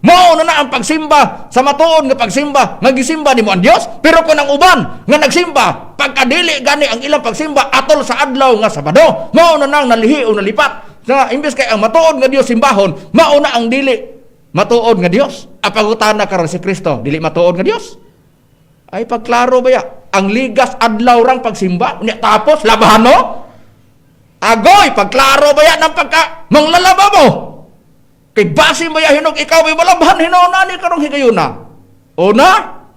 mao na na ang pagsimba sa matuod nga pagsimba nga gisimba nimo ang Dios. Pero kung ang uban nga nagsimba, pagkadili gani ang ilang pagsimba atol sa adlaw nga Sabado, mao na nang nalihi o nalipat. Sa imbes kay ang matuod nga Dios simbahon, mao na ang dili matuod nga Dios. Ang pangutana karon si Kristo, dili matuod nga Dios. Ay pagklaro ba ya? Ang ligas adlaw rang pagsimba, unya tapos labahan no? Agoy, pagklaro ba ya ng pagka manglalaba mo? Kay base mo ya hinog ikaw may malabhan hinuon ni karong higayuna. Una,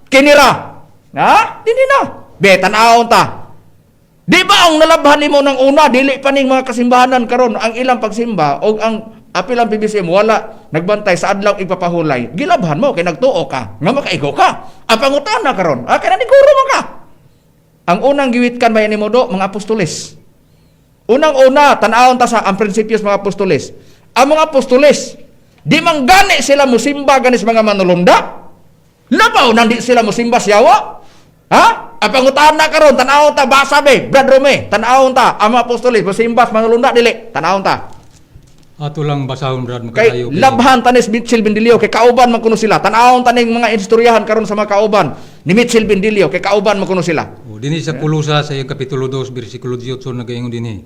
kinira. Ha? Dili na. Be, tan-awon ta. Di ba ang nalabhan nimo ng una, dili pa ning mga kasimbahanan karon ang ilang pagsimba og ang apil ang PBCM wala nagbantay sa adlaw ipapahulay. Gilabhan mo kay nagtuo ka, nga makaigo ka. Ang pangutana karon, kay naniguro man ka. Ang unang giwitkan ba nimo do mga apostoles. Unang-una, tan-awon ta sa ang prinsipyos mga apostoles. Ang mga apostoles, di man gani sila musimba gani sa mga manulunda. Labaw nang di sila musimba siyawa. Ha? Ang pangutana karon, tan-awon ta basa be, Brad Rome, tan-awon ta ang mga apostoles musimba sa manulunda dili, tan-awon ta. Ato lang basahon, Brad, Kay makaayo. labhan tanis Mitchell Bendilio kay kauban man kuno sila. Tan-awon taning mga istoryahan karon sa mga kauban ni Mitchell Bendilio kay kauban man kuno sila. O, dinhi sa Kulusa sa iyang kapitulo 2 bersikulo 18 nagaingon dinhi.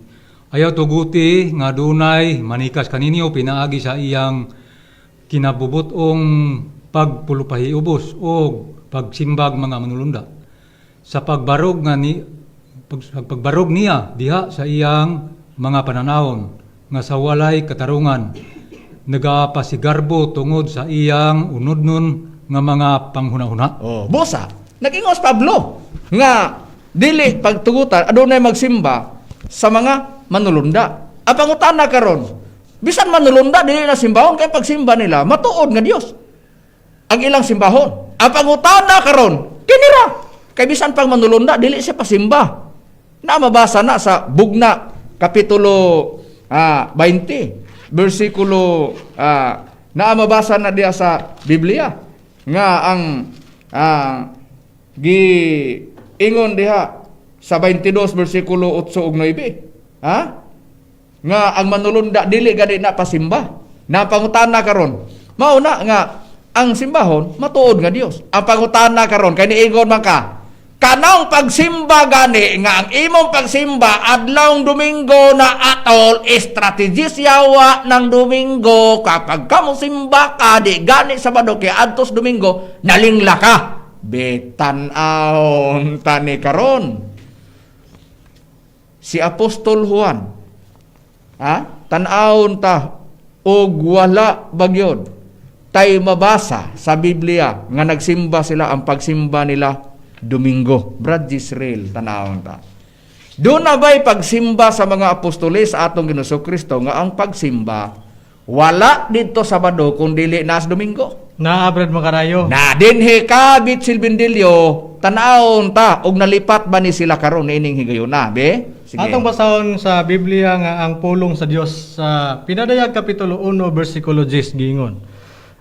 Ayaw tuguti nga dunay manikas kaninyo pinaagi sa iyang kinabubut-ong pagpulupahiubos o pagsimbag mga manulunda. Sa pagbarog nga ni pag, sa pagbarog niya diha sa iyang mga pananawon nga sa walay katarungan nagapasigarbo tungod sa iyang unodnon nga mga panghunahuna. Oh, busa. Nag-ingos Pablo nga dili pagtugutan adunay magsimba sa mga manulunda. Ang pangutana karon, bisan manulunda dili na simbahon kay pagsimba nila matuod nga Dios ang ilang simbahon. Ang pangutana karon, kinira kay bisan pang manulunda dili siya pasimba. Na mabasa na sa Bugna kapitulo 20 bersikulo na mabasa na diya sa Biblia nga ang gi ingon diha sa 22 bersikulo 8 ug 9, ha, nga ang manulunda dili gani na pasimba. Na pangutana karon, mao na nga ang simbahon matuod nga Dios. Ang pangutana karon kay niingon man ka kanang pagsimba gani nga ang imong pagsimba adlawng Domingo na atol strategy yawa ng Domingo kapag ka mosimba ka di gani Sabado kay adtos Domingo nalingla ka. Betan-aon tani karon si Apostol Juan, ha, tan-awon ta og wala bagyod tay mabasa sa Biblia nga nagsimba sila, ang pagsimba nila Domingo. Brad Israel, tan-awon ta. Doon na ba'y pagsimba sa mga apostoles sa atong Ginoong Kristo nga ang pagsimba wala dito Sabado kung dili na sa Domingo? Naa, Brad Makarayo. Na dinhi ka Bitsil Bindilyo, tan-awon ta og nalipat ba ni sila karon ining higayuna, be? Sige. Atong basahon sa Biblia nga ang pulong sa Dios sa Pinadayag kapitulo 1 bersikulo 10 giingon.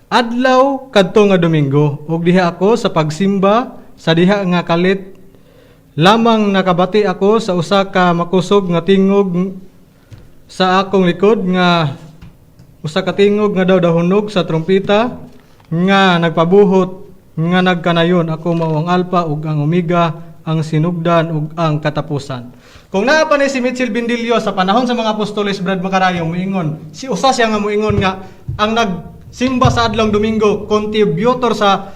Adlaw kadto nga Domingo ug diha ako sa pagsimba sa diha nga kalit lamang nakabati ako sa usa ka makusog nga tingog. Sa akong likod nga usa ka tingog nga daw dahunog sa trumpita nga nagpabuhot nga nagkanayon, ako mao ang Alpha ug ang Omega, ang sinugdan ug ang katapusan. Kung naa pa ni si Mitchell Bendillo sa panahon sa mga apostoles, Brad Makarayo, muingon si usa siya nga muingon nga ang nagsimba sa adlong Domingo contributor sa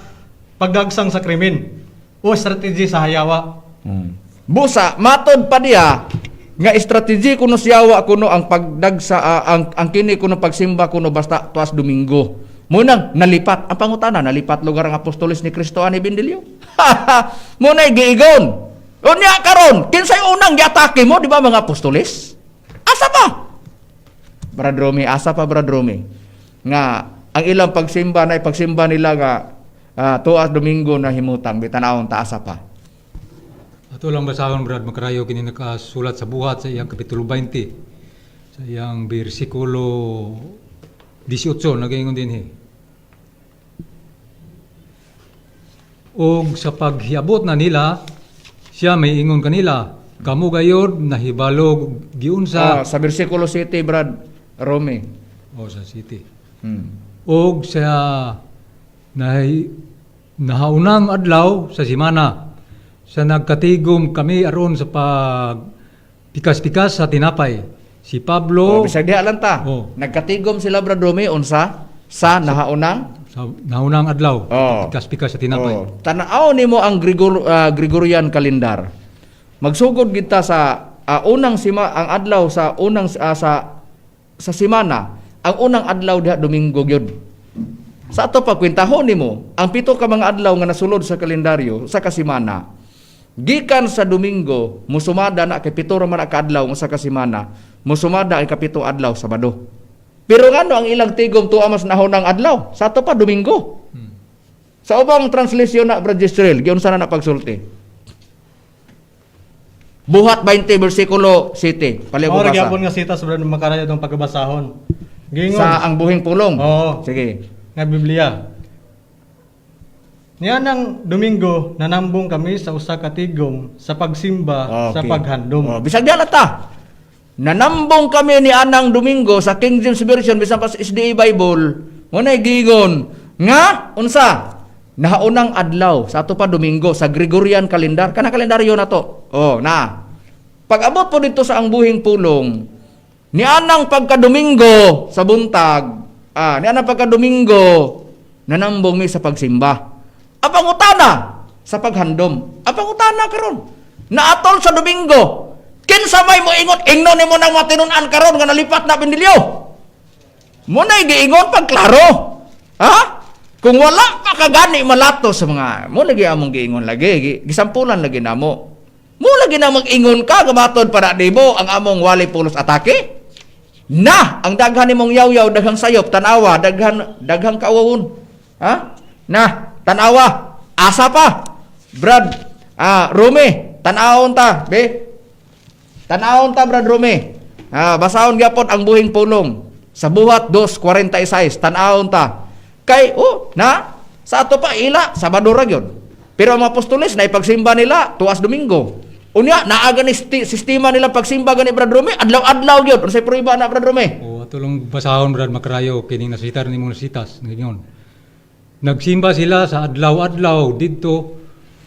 pagdagsang sa krimen o strategy sa hayawa. Busa matod pa diya nga strategy kuno siyawa kuno ang pagdagsa, ang kini kuno pagsimba kuno basta tuas Domingo. Munang nalipat ang pangutana, nalipat lugar ang apostoles ni Kristo ani Bendilio. Muna'y giigon. Unya karon, kinsay unang giatake mo, di ba mga apostoles? Asa pa? Brad Romy, asa pa, Brad Romy? Nga ang ilang pagsimba na ipagsimba nila nga tuas Domingo na himutang bitanawon ta, asa pa? Ato lang basahon, Brad Makarayo, kini nakasulat sa Buhat sa iyang kapitulo 20 sa iyang bersikulo 18, nagaingon dinhi. Og sa paghiabot na nila, siya may ingon kanila, kamo gayod nahibalo giunsa Sa bersikulo 7, Brad Romy. O sa city. Og sa nahi, nahaunang adlaw sa simana sa nagkatigom kami aron sa pag pikas-pikas sa tinapay si Pablo. Oh, bisag diha lang ta. Oh. Nagkatigom sila, Brad Romy, unsa sa nahaunang sa nahaunang adlaw, pikas-pikas sa tinapay. Oh. Tan-aw nimo ang Gregorian calendar. Magsugod kita sa unang sima ang adlaw sa unang sa semana, ang unang adlaw diha Domingo gyud. Sa ato pagkwentahon nimo, ang 7 ka mga adlaw nga nasulod sa kalendaryo sa kasimana, gikan sa Domingo, musumada na kay 7 ra man ka adlaw sa kasimana, musumada ang kapito adlaw, Sabado. Pero ngano ang ilang tigom tuwa mas nahunang adlaw? Sa ato pa Domingo. Sa ubang translation na, Brad Israel, giunsa na na pagsulti? Buhat 20 versikulo 7. Paliw ko Mao ra basa. gyapon nga sitas, Brad Makarayo, itong pagkabasahon. Giingon Sa ang buhing pulong. Oo. Sige. Nga Biblia. Niya ng Domingo nanambong kami sa usa ka tigom sa pagsimba sa paghandom. Oh, bisag di ta. Nanambong kami ni anang Domingo sa King James Version bisan pa sa SDA Bible, mo na giingon nga unsa? Nahaunang adlaw sa ato pa Domingo sa Gregorian calendar, kana kalendaryo na to. Oh, na. Pag-abot po dito sa ang buhing pulong, ni anang pagka-Domingo sa buntag, ni anang pagka-Domingo, nanambong mi sa pagsimba. Ang pangutana sa paghandom. Ang pangutana karon. Naatol sa Domingo. Kinsa may moingon ingnon nimo nang matinun-an karon nga nalipat na Bendilyo? Mo na giingon pag klaro. Ha? Kung wala pa kagani malato sa mga mo lagi among giingon lagi, gisampulan lagi namo. Mo lagi na mag-ingon ka gamatod para nimo ang among wali pulos atake. Na ang daghan nimong yaw-yaw, daghang sayop, tanawa, daghan daghang kaawon. Ha? Na, tanawa, asa pa. Brad, Rome, tanawon ta, be. Tanawon ta, Brad Rome. Basahon gyapon ang buhing pulong sa Buhat 2:46, tanawon ta. Kay oh, na sa ato pa ila Sabado ra gyud. Pero ang mga apostoles na ipagsimba nila tuas Domingo. Unya naa gani sistema nila pagsimba gani, Brad Rome, adlaw-adlaw gyud. Unsay prueba na, Brad Rome? O ato lang basahon, Brad Makarayo, kining nasitar nimo sitas ngayon. Nagsimba sila sa adlaw-adlaw didto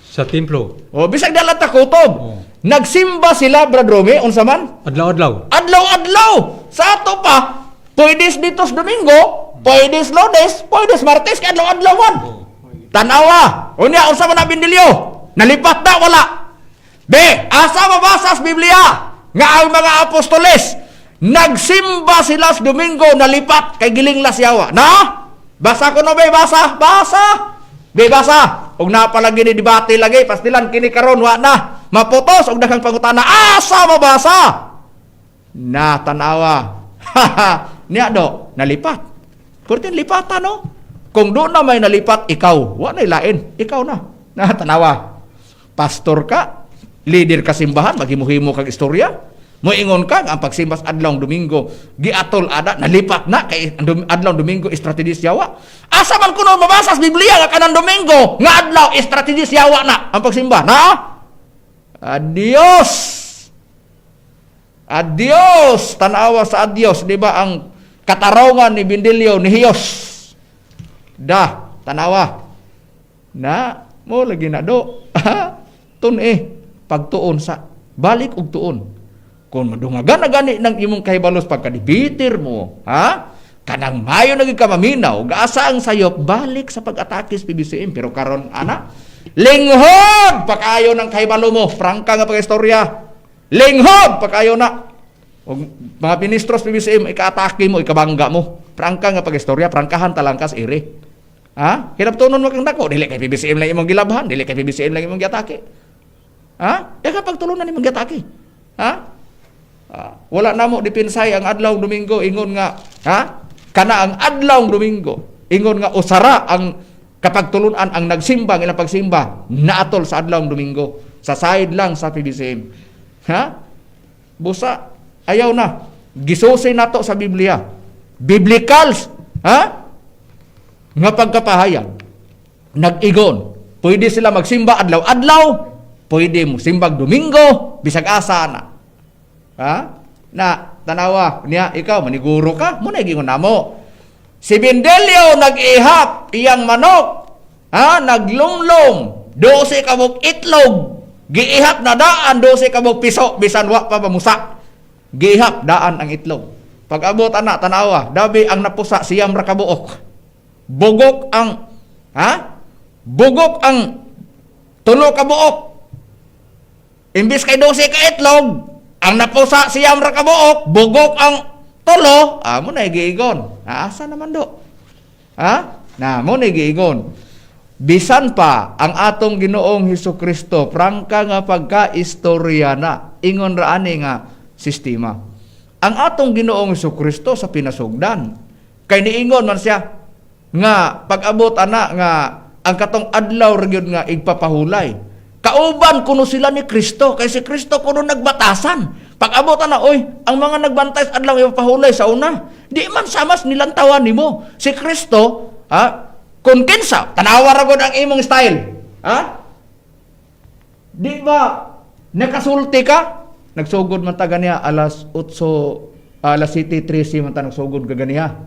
sa templo. Oh, bisag dala ta kutob. Oh. Nagsimba sila, Brad Rome, unsa man? Adlaw-adlaw. Adlaw-adlaw. Sa ato pa, pwede dito sa Domingo, pwede sa Lunes, pwede sa Martes, kay adlaw-adlaw man. Tanawa. Unya unsa man na, Bindilyo? Nalipat na wala? Be, asa mabasa sa Biblia nga ang mga apostoles nagsimba sila sa Domingo nalipat kay gilinglas yawa? Na? Basa ko no, be, basa, basa. Be, basa. Og napalagi ni debate lagi, pastilan kini karon wa na. Maputos og daghang pangutana. Asa mabasa? Na tanawa. Niya do, nalipat. Purtin lipatan no. Kung doon na may nalipat, ikaw, wa na lain, ikaw na. Na tanawa. Pastor ka, leader ka simbahan, maghimo-himo kag istorya. Moingon ka nga ang pagsimba sa adlaw Domingo giatol ada nalipat na kay ang adlaw Domingo strategy yawa. Asa man kuno mabasa sa Biblia nga kanang Domingo nga adlaw strategy yawa na ang pagsimba? Na? Adios. Adios, tanawa sa adios, di ba ang katarongan ni Bindilyo ni Hiyos. Da, tanawa. Na, mo lagi na do. Tun eh, pagtuon sa balik og tuon. Kung madungagan na gani ng imong kahibalos pagkadibitir mo, ha? Kanang mayo na gyud ka maminaw, gaasa ang sayop, balik sa pag-atake sa PBCM. Pero karon ana, linghod pag-ayo ng kahibalo mo, prangka nga pag-istorya. Linghod pag-ayo na. Og mga ministro sa PBCM, ika-atake mo, ikabangga mo. Prangka nga pag-istorya, prangkahan talangkas iri. Ha? Hinabtunon mo kang dako, dili kay PBCM lang imong gilabhan, dili kay PBCM lang imong giatake. Ha? Daghang pagtulunan imong giatake. Ha? Ah, wala namo dipinsay ang adlaw Domingo ingon nga, ha? Kana ang adlaw Domingo ingon nga usara ang kapagtulunan ang nagsimba ang ilang pagsimba naatol sa adlaw Domingo sa side lang sa PBCM. Ha? Busa ayaw na. Gisusi nato sa Biblia. Biblicals, ha? Nga pagkapahayag nag-igon. Pwede sila magsimba adlaw-adlaw, pwede mo simbag Domingo, bisag asa na. Ha? Na tanawa niya ikaw maniguro ka, mo na gingon namo. Si Bendelio nag-ihap iyang manok. Ha? Naglumlum 12 ka buok itlog. Giihap na daan 12 ka buok piso bisan wa pa mamusa. Giihap daan ang itlog. Pag abot ana tanawa, dabi ang napusa siyam ra ka buok. Bugok ang, ha? Bugok ang tulo ka buok. Imbis kay 12 ka itlog, ang napusa siyam ra ka buok, bugok ang tulo, ah, mo na giigon. Ah, asa naman do? Ha? Na mo na giigon. Bisan pa ang atong Ginoong Hesus Kristo, prangka nga pagka-istorya na, ingon ra ani nga sistema. Ang atong Ginoong Hesus Kristo sa pinasugdan, kay niingon man siya nga pag-abot ana nga ang katong adlaw ra gyud nga igpapahulay. Kauban kuno sila ni Kristo kay si Kristo kuno nagbatasan. Pag-abot ana, oy, ang mga nagbantay sa adlaw ipapahulay sa una, di man samas nilantawan nimo. Si Kristo, ha? Kung kinsa, tanawa ra gud ang imong style. Ha? Di ba nakasulti ka? Nagsugod man ta ganiya alas 8, alas 7:13 man ta nagsugod ka ganiya.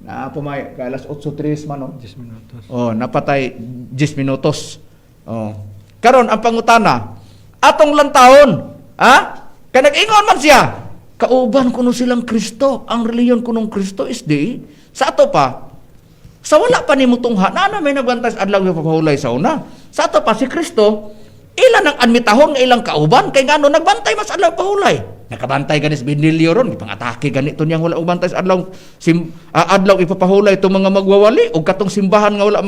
Na pumay ka alas 8:03 man, no? 10 minutos. Oh, napatay 10 minutos. Oh. Karon ang pangutana, atong lantawon, ha? Kay nag-ingon man siya, kauban kuno silang Kristo, ang reliyon kunong Kristo is di sa ato pa. Sa wala pa nimo tungha, na may nagbantay sa adlaw nga sa una. Sa ato pa si Kristo, ilan ang admitahon nga ilang kauban kay ngano nagbantay mas adlaw pahulay. Nakabantay ganis Benilio ron, gipang-atake ganito niyang wala og bantay sa adlaw adlaw ipapahulay itong mga magwawali og katong simbahan nga wala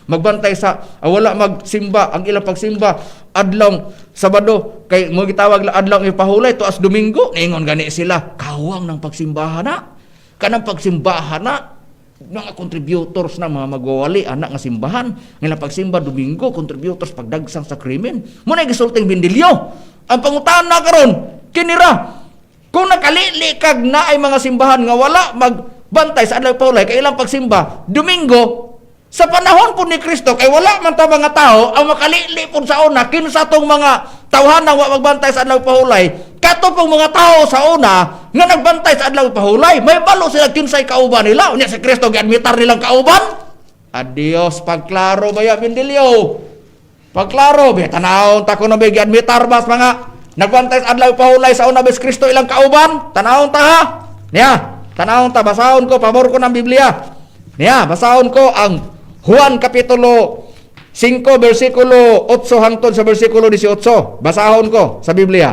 magbantay sa wala magsimba ang ilang pagsimba adlaw Sabado kay mo gitawag la adlaw ipahulay to as Domingo, ningon gani sila kawang ng pagsimbahan na kanang pagsimbahan na mga contributors na mga magwawali anak nga simbahan nga pagsimba Domingo, contributors pagdagsang sa krimen mo na gisulting Bindilyo. Ang pangutana karon kinira kung nakalili kag na ay mga simbahan nga wala magbantay sa adlaw pahulay kay ilang pagsimba Domingo sa panahon po ni Kristo kay wala man ta mga tao ang makalili po sa una kinsa tong mga tawhana wa magbantay sa adlaw pahulay, kato pong mga tao sa una nga nagbantay sa adlaw pahulay may balo sila kinsay kauban nila. Unya si Kristo giadmitar nilang kauban. Adios, pagklaro baya Bindilyo, pagklaro be tanawon ta kuno be giadmitar bas mga nagbantay sa adlaw pahulay sa una bes Kristo ilang kauban. Tanawon ta, ha, niya tanawon ta, basahon ko pabor ko ng Biblia niya, basahon ko ang Juan Kapitulo 5 versikulo 8 hangtod sa versikulo 18. Basahon ko sa Biblia.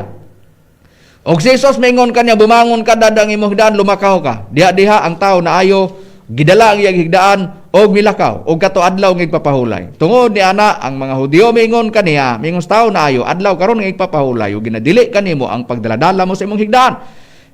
Og si Jesus maingon kanya, bumangon ka, dadang imong higdaan, lumakaw ka. Diha-diha ang tao na ayo, gidala ang iyang higdaan og milakaw og kato adlaw nga igpapahulay. Tungod ni ana ang mga Hudiyo maingon kaniya, mingon sa tao na ayo, adlaw karon nga igpapahulay ug ginadili kanimo ang pagdaladala mo sa imong higdaan.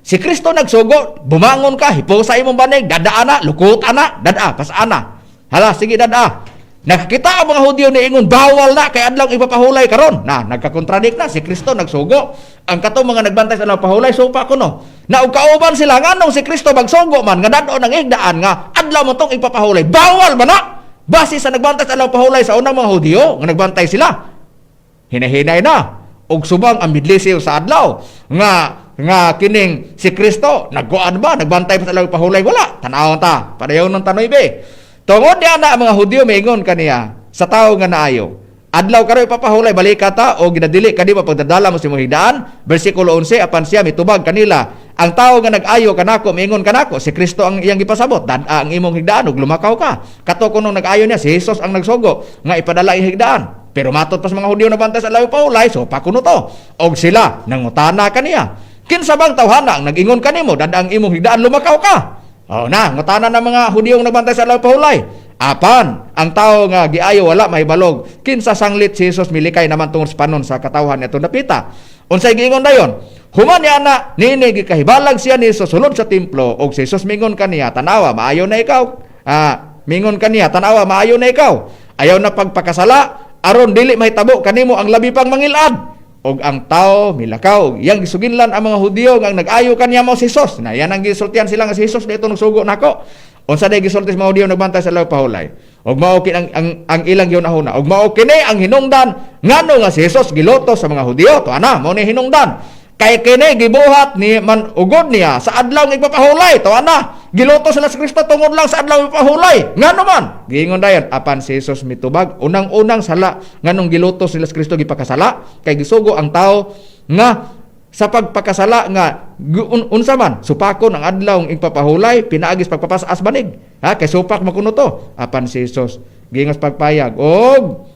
Si Kristo nagsugo, bumangon ka, hipusa imong banig, dada ana, lukot ana, dada, pasana. Hala, sige dada. Nakakita ang mga Hudyo ni ingon, bawal na kay adlaw ipapahulay karon. Na, nagkakontradict na si Kristo nagsugo. Ang katong mga nagbantay sa adlaw pahulay supa kuno. Na og kauban sila nganong si Kristo magsugo man nga dad-on ang higdaan nga adlaw mo tong ipapahulay. Bawal ba na? Base sa nagbantay sa adlaw pahulay sa unang mga Hudyo nga nagbantay sila. Hinahinay na og subang ang midlisiw sa adlaw nga nga kining si Kristo nagkuan ba, nagbantay pa sa adlaw pahulay? Wala. Tan-awon ta, padayon ng tanoy be. Tungod niya na ang mga Hudyo miingon kaniya sa tawo nga naayo, "Adlaw karon ipapahulay, balika ta o ginadili kani pagdadala mo sa imong higdaan." Bersikulo 11, apan siya mitubag kanila, "Ang tawo nga nag-ayo kanako miingon kanako," si Kristo ang iyang gipasabot, "Dad-a ang imong higdaan ug lumakaw ka." Kato kunong nag-ayo niya, si Jesus ang nagsugo nga ipadala ang higdaan. Pero matod pa sa mga Hudyo na bantay sa adlaw pahulay, so pakuno to. Og sila nangutana kaniya, "Kinsa bang tawhana ang nag-ingon kanimo, 'Dad-a ang imong higdaan, lumakaw ka'?" Oh na, ngutana ng mga Hudyong nagbantay sa adlaw pahulay. Apan ang tao nga giayo wala mahibalog kinsa sanglit si Jesus milikay naman tungod sa panon sa katawhan niadtong dapita. Unsay giingon dayon? Human niya na niini, gikahibalag siya ni Jesus sulod sa templo og si Jesus mingon kaniya, "Tanawa, maayo na ikaw." Mingon kaniya, "Tanawa, maayo na ikaw. Ayaw na pagpakasala aron dili mahitabo kanimo ang labi pang mangilad." Og ang tao milakaw, iyang gisuginlan ang mga Hudyo nga ang nag-ayo kaniya mao si Jesus. Na yan ang gisultian sila nga si Jesus dito nagsugo nako. Unsa day gisulti sa mga Hudyo nagbantay sa adlaw pahulay? Og mao kini ang ilang gihunahuna. Og mao kini ang hinungdan ngano nga si Jesus gilutos sa mga Hudyo. To ana, mao ni hinungdan. Kay kini gibuhat ni man ugod niya sa adlaw nga igpapahulay. To ana, gilutos sila sa Kristo tungod lang sa adlaw igpapahulay. Ngano man? Giingon dayon, apan si Jesus mitubag, unang-unang sala nganong gilutos nila sa Kristo, gipakasala kay gisugo ang tao nga sa pagpakasala nga unsa man supakon ang adlaw ng igpapahulay pinaagis pagpapas-as banig, ha, kay supak makuno to. Apan si Jesus giingos pagpayag og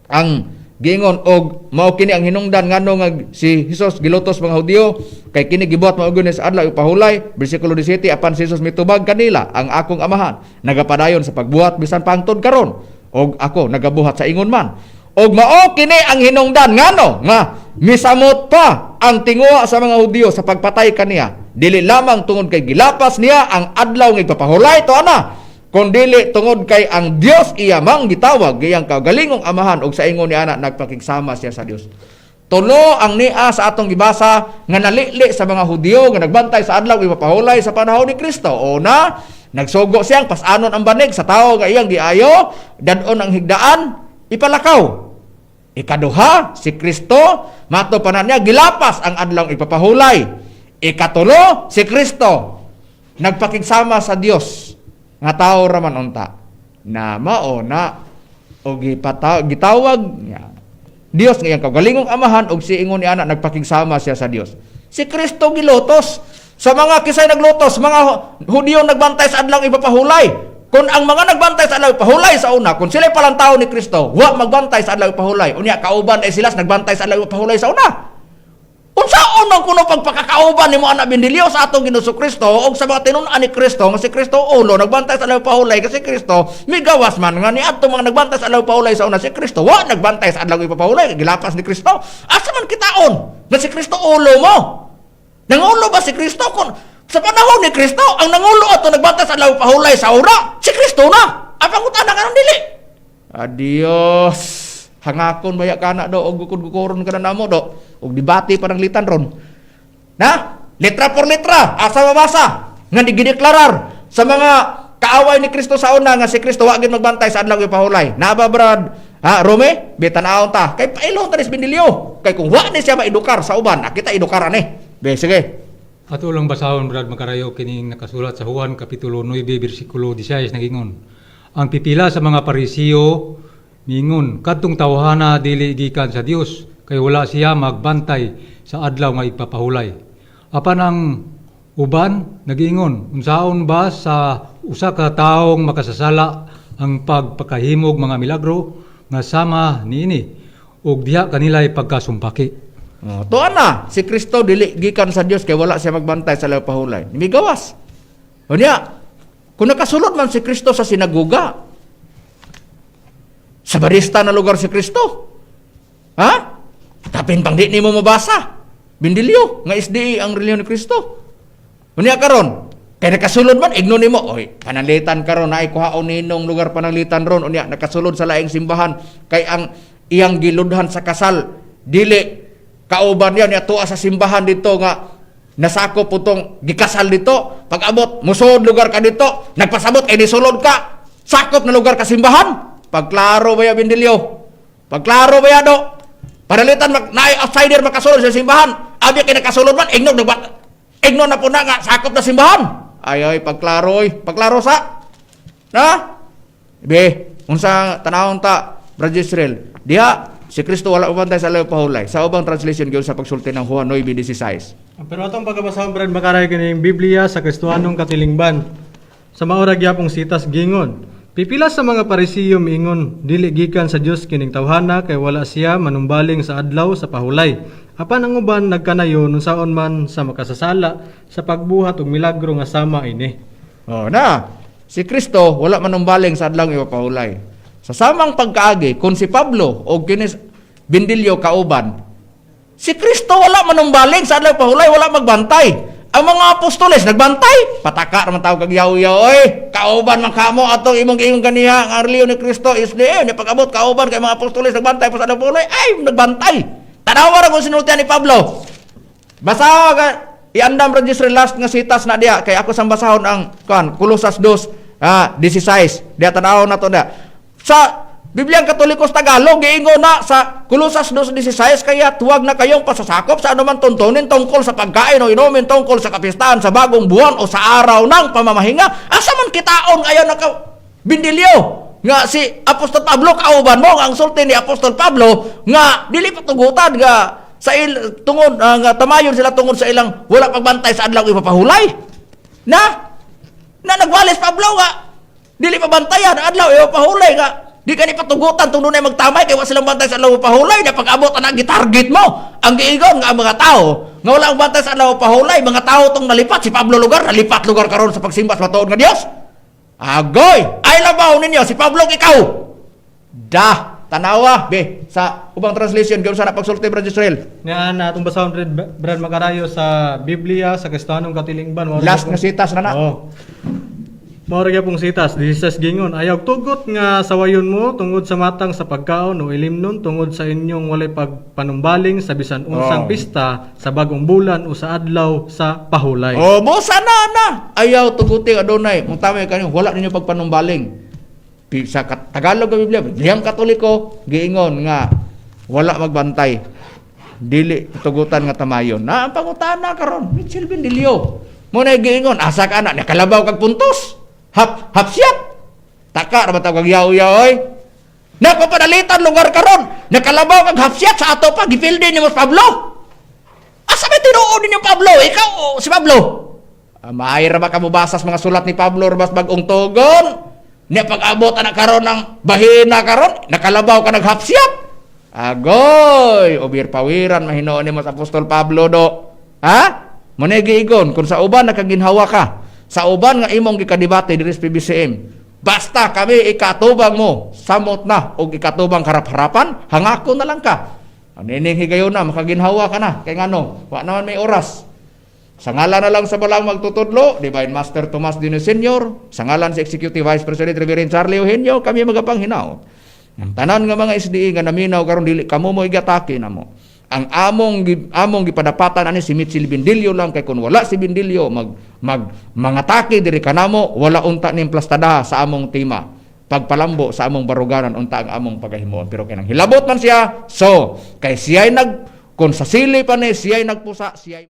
ang giingon, og mao kini ang hinungdan ngano nga si Jesus gilutos mga Hudyo, kay kini gibuhat mao gyud sa adlaw ipahulay. Bersikulo 17, apan si Jesus mitubag kanila, "Ang akong Amahan nagapadayon sa pagbuhat bisan pangtod karon, og ako nagabuhat sa ingon man." Og mao kini ang hinungdan ngano nga misamot pa ang tinguha sa mga Hudyo sa pagpatay kaniya, dili lamang tungod kay gilapas niya ang adlaw nga ipapahulay, to ana, kung dili tungod kay ang Dios iya mang gitawag iyang kaugalingong Amahan og sa ingon ni ana nagpakigsama siya sa Dios. Tulo ang nia sa atong gibasa nga nalili sa mga Hudyo nga nagbantay sa adlaw ipapahulay sa panahon ni Kristo. Una, nagsugo siyang pasanon ang banig sa tao nga iyang giayo, dadon ang higdaan, ipalakaw. Ikaduha, si Kristo, mato pa na niya, gilapas ang adlaw ipapahulay. Ikatulo, si Kristo, nagpakigsama sa Dios nga tao raman unta na mao na o gitawag niya Dios nga iyang kaugalingong Amahan og si ingon ni ana nagpakigsama siya sa Dios. Si Kristo gilutos sa mga kisay naglutos, mga Hudyo nagbantay sa adlaw ipapahulay. Kung ang mga nagbantay sa adlaw ipahulay sa una, kung sila palang tao ni Kristo, wa magbantay sa adlaw ipahulay, unya kauban ay sila sa nagbantay sa adlaw ipahulay sa una. Unsaon ang kuno pagpakakauban nimo ana, Bindilyo, sa atong Ginoo Kristo og sa mga tinun-an ni Kristo nga si Kristo ulo nagbantay sa adlaw pahulay, kasi Kristo migawas man nga niadto mga nagbantay sa adlaw pahulay sa una, si Kristo wa nagbantay sa adlaw ipapahulay, gilapas ni Kristo? Asa man kitaon nga si Kristo ulo mo? Nangulo ba si Kristo? Kung sa panahon ni Kristo ang nangulo ato nagbantay sa adlaw pahulay sa una, si Kristo na apang utana ka dili. Adios, hangakon baya kana do og gukod-gukoron ka na namo do og debate pa ng litan ron na letra por letra, asa mabasa nga gideklarar sa mga kaaway ni Kristo sa una nga si Kristo wa gid magbantay sa adlaw ipahulay? Na ba, Brad, ha, Rome? Bitan-awon ta kay pailon ta ni Bindilyo, kay kung wa ni siya maedukar sa uban, kita edukar ani be. Sige. Ato lang basahon, Brad Makarayo, kining nakasulat sa Juan kapitulo 9 bersikulo 16, nagingon. Ang pipila sa mga Parisiyo mingon, "Kadtong tawhana dili gikan sa Dios kay wala siya magbantay sa adlaw nga igpapahulay." Apan ang uban nagiingon, "Unsaon ba sa usa ka taong makasasala ang pagpakahimog mga milagro nga sama niini?" Ug diha kanila'y pagkasumpaki. Oh, tuan na, si Kristo dili gikan sa Dios kay wala siya magbantay sa adlaw pahulay. Migawas. Unya, kung nakasulod man si Kristo sa sinagoga, sa barista na lugar si Kristo. Ha? Tapin pang di nimo mabasa, Bindilyo, nga SDA ang relihiyon ni Kristo. Unya karon, kay nakasulod man, igno nimo, oy, pananglitan karon naay kuhaon ninong lugar pananglitan ron, unya nakasulod sa laing simbahan kay ang iyang giludhan sa kasal dili kauban niya, niya tuwa sa simbahan dito nga nasakop po tong gikasal dito. Pag abot musulod lugar ka dito, nagpasabot ay nisulod ka, sakop na lugar ka simbahan. Pagklaro ba ya, Bindilyo? Pagklaro ba ya do? Panalitan mag, naay outsider makasulod sa simbahan. Abi kay nakasulod man ingnon nagbat ingnon na po na nga sakop na simbahan. Ay ay pagklaro oy, pagklaro sa. Na? Be, unsa tanawon ta, Brother Israel? Diha si Kristo wala ubantay sa adlaw pahulay. Sa ubang translation gyud sa pagsulti ng Juan 9:16. Pero atong pagkabasahon, Brad Makarayo, kining Biblia sa Kristohanong Katilingban. Sa maura gyapong sitas gingon. Pipila sa mga Parisiyo miingon, "Dili gikan sa Dios kining tawhana kay wala siya manumbaling sa adlaw sa pahulay." Apan ang uban nagkanayon unsaon man sa makasasala sa pagbuhat og milagro nga sama ini. Oh, na. Si Kristo wala manumbaling sa adlaw ipapahulay. Sa samang pagkaagi, kung si Pablo o kinis Bindilyo kauban, si Kristo wala manumbaling sa adlaw pahulay, wala magbantay. Ang mga apostoles nagbantay. Pataka raman tawag kag yaw-yaw oy. Kauban man kamo atong imong giingon ganiha ang relihiyon ni Kristo is di ni pag-abot kauban kay mga apostoles nagbantay pa sa adlaw pahulay. Ay, nagbantay. Tanawa ra kung sinultian ni Pablo. Basa ka iandam register last nga sitas na diya kay ako sang basahon ang kan Kolosas 2 16 diya, tanaw na to diya. Sa Bibliang Katoliko sa Tagalog, giingon na sa Kolosas 2:16, "Kaya tuwag na kayong pasasakop sa anuman tuntunin tungkol sa pagkain o inumin, tungkol sa kapistahan, sa bagong buwan o sa araw ng pamamahinga." Asa man kitaon ayon na ka Bindilyo nga si Apostol Pablo kauban mo, ang sulti ni Apostol Pablo nga dili patugutan nga sa tungod nga tamayon sila tungod sa ilang wala pagbantay sa adlaw ipapahulay na na nagwalis Pablo nga dili pabantayan ang adlaw ipapahulay, nga di ka ni patugutan tungod na magtamay kay wa silang bantay sa adlaw ipapahulay, na pag-abot ana gitarget mo ang giingon nga ang mga tao nga wala ang bantay sa adlaw ipapahulay, mga tao tong nalipat. Si Pablo lugar nalipat lugar karon sa pagsimba sa matuod nga Dios. Agoy, ay labaw ninyo si Pablo ikaw da. Tanawa be sa ubang translation gyud sa na pagsulti, Brother Israel. Nga na atong basahon, Brad Makarayo, sa Biblia sa Kristohanong Katilingban. Mao ra Last gyapong nga sitas na na. Oo. Mao ra gyapong sitas, 16 gingon, "Ayaw tugot nga sawayon mo tungod sa matang sa pagkaon o ilimnon tungod sa inyong walay pagpanumbaling sa bisan unsang pista, sa bagong bulan o sa adlaw sa pahulay." Oh, mo sana na. Ayaw tuguti adunay. Mong tama kanyo wala ninyo pagpanumbaling. Sa Tagalog nga Biblia, Bibliang Katoliko, giingon nga wala magbantay. Dili tugutan nga tamayon. Na ang pangutana karon, Mitchell Bindilyo. Mo na giingon, asa ka na nakalabaw kag puntos. Hap hapsiyat. Taka ra ba tawag yaw-yaw oy? Napapadalitan lugar karon, nakalabaw kag hapsiyat sa ato pa gipildi nimo si Pablo. Asa may tinuod ninyo Pablo? Ikaw o si Pablo? Maay ra ba ka mobasa sa mga sulat ni Pablo ra bagong tugon? Nya pag-abot ana karon ng bahina karon, nakalabaw ka naghapsiyat. Agoy, ubir pawiran mahinuon nimo sa Apostol Pablo do. Ha? Mo na giigon kung sa uban nakaginhawa ka, sa uban nga imong gikadebate diri sa PBCM. Basta kami ikatubang mo, samot na og ikatubang harap-harapan, hangako na lang ka. Anining higayon na makaginhawa ka na kay ngano, wa naman may oras. Sa ngalan na lang sa balang magtutudlo, Divine Master Tomas Dino Sr., sa ngalan sa Executive Vice President Reverend Charlie Eugenio, kami magapanghinaot. Ang tanan nga mga SDE nga naminaw karon, dili kamo mo igatake namo. Ang among gipadapatan ani si Mitchell Bindilyo lang, kay kun wala si Bindilyo mag mag mangatake diri kanamo, wala unta ning plastada sa among tema. Pagpalambo sa among baruganan unta ang among pagahimuon, pero kay nang hilabot man siya, so kay siya'y nag kung sa sili pa ni siya'y nagpusa siya'y.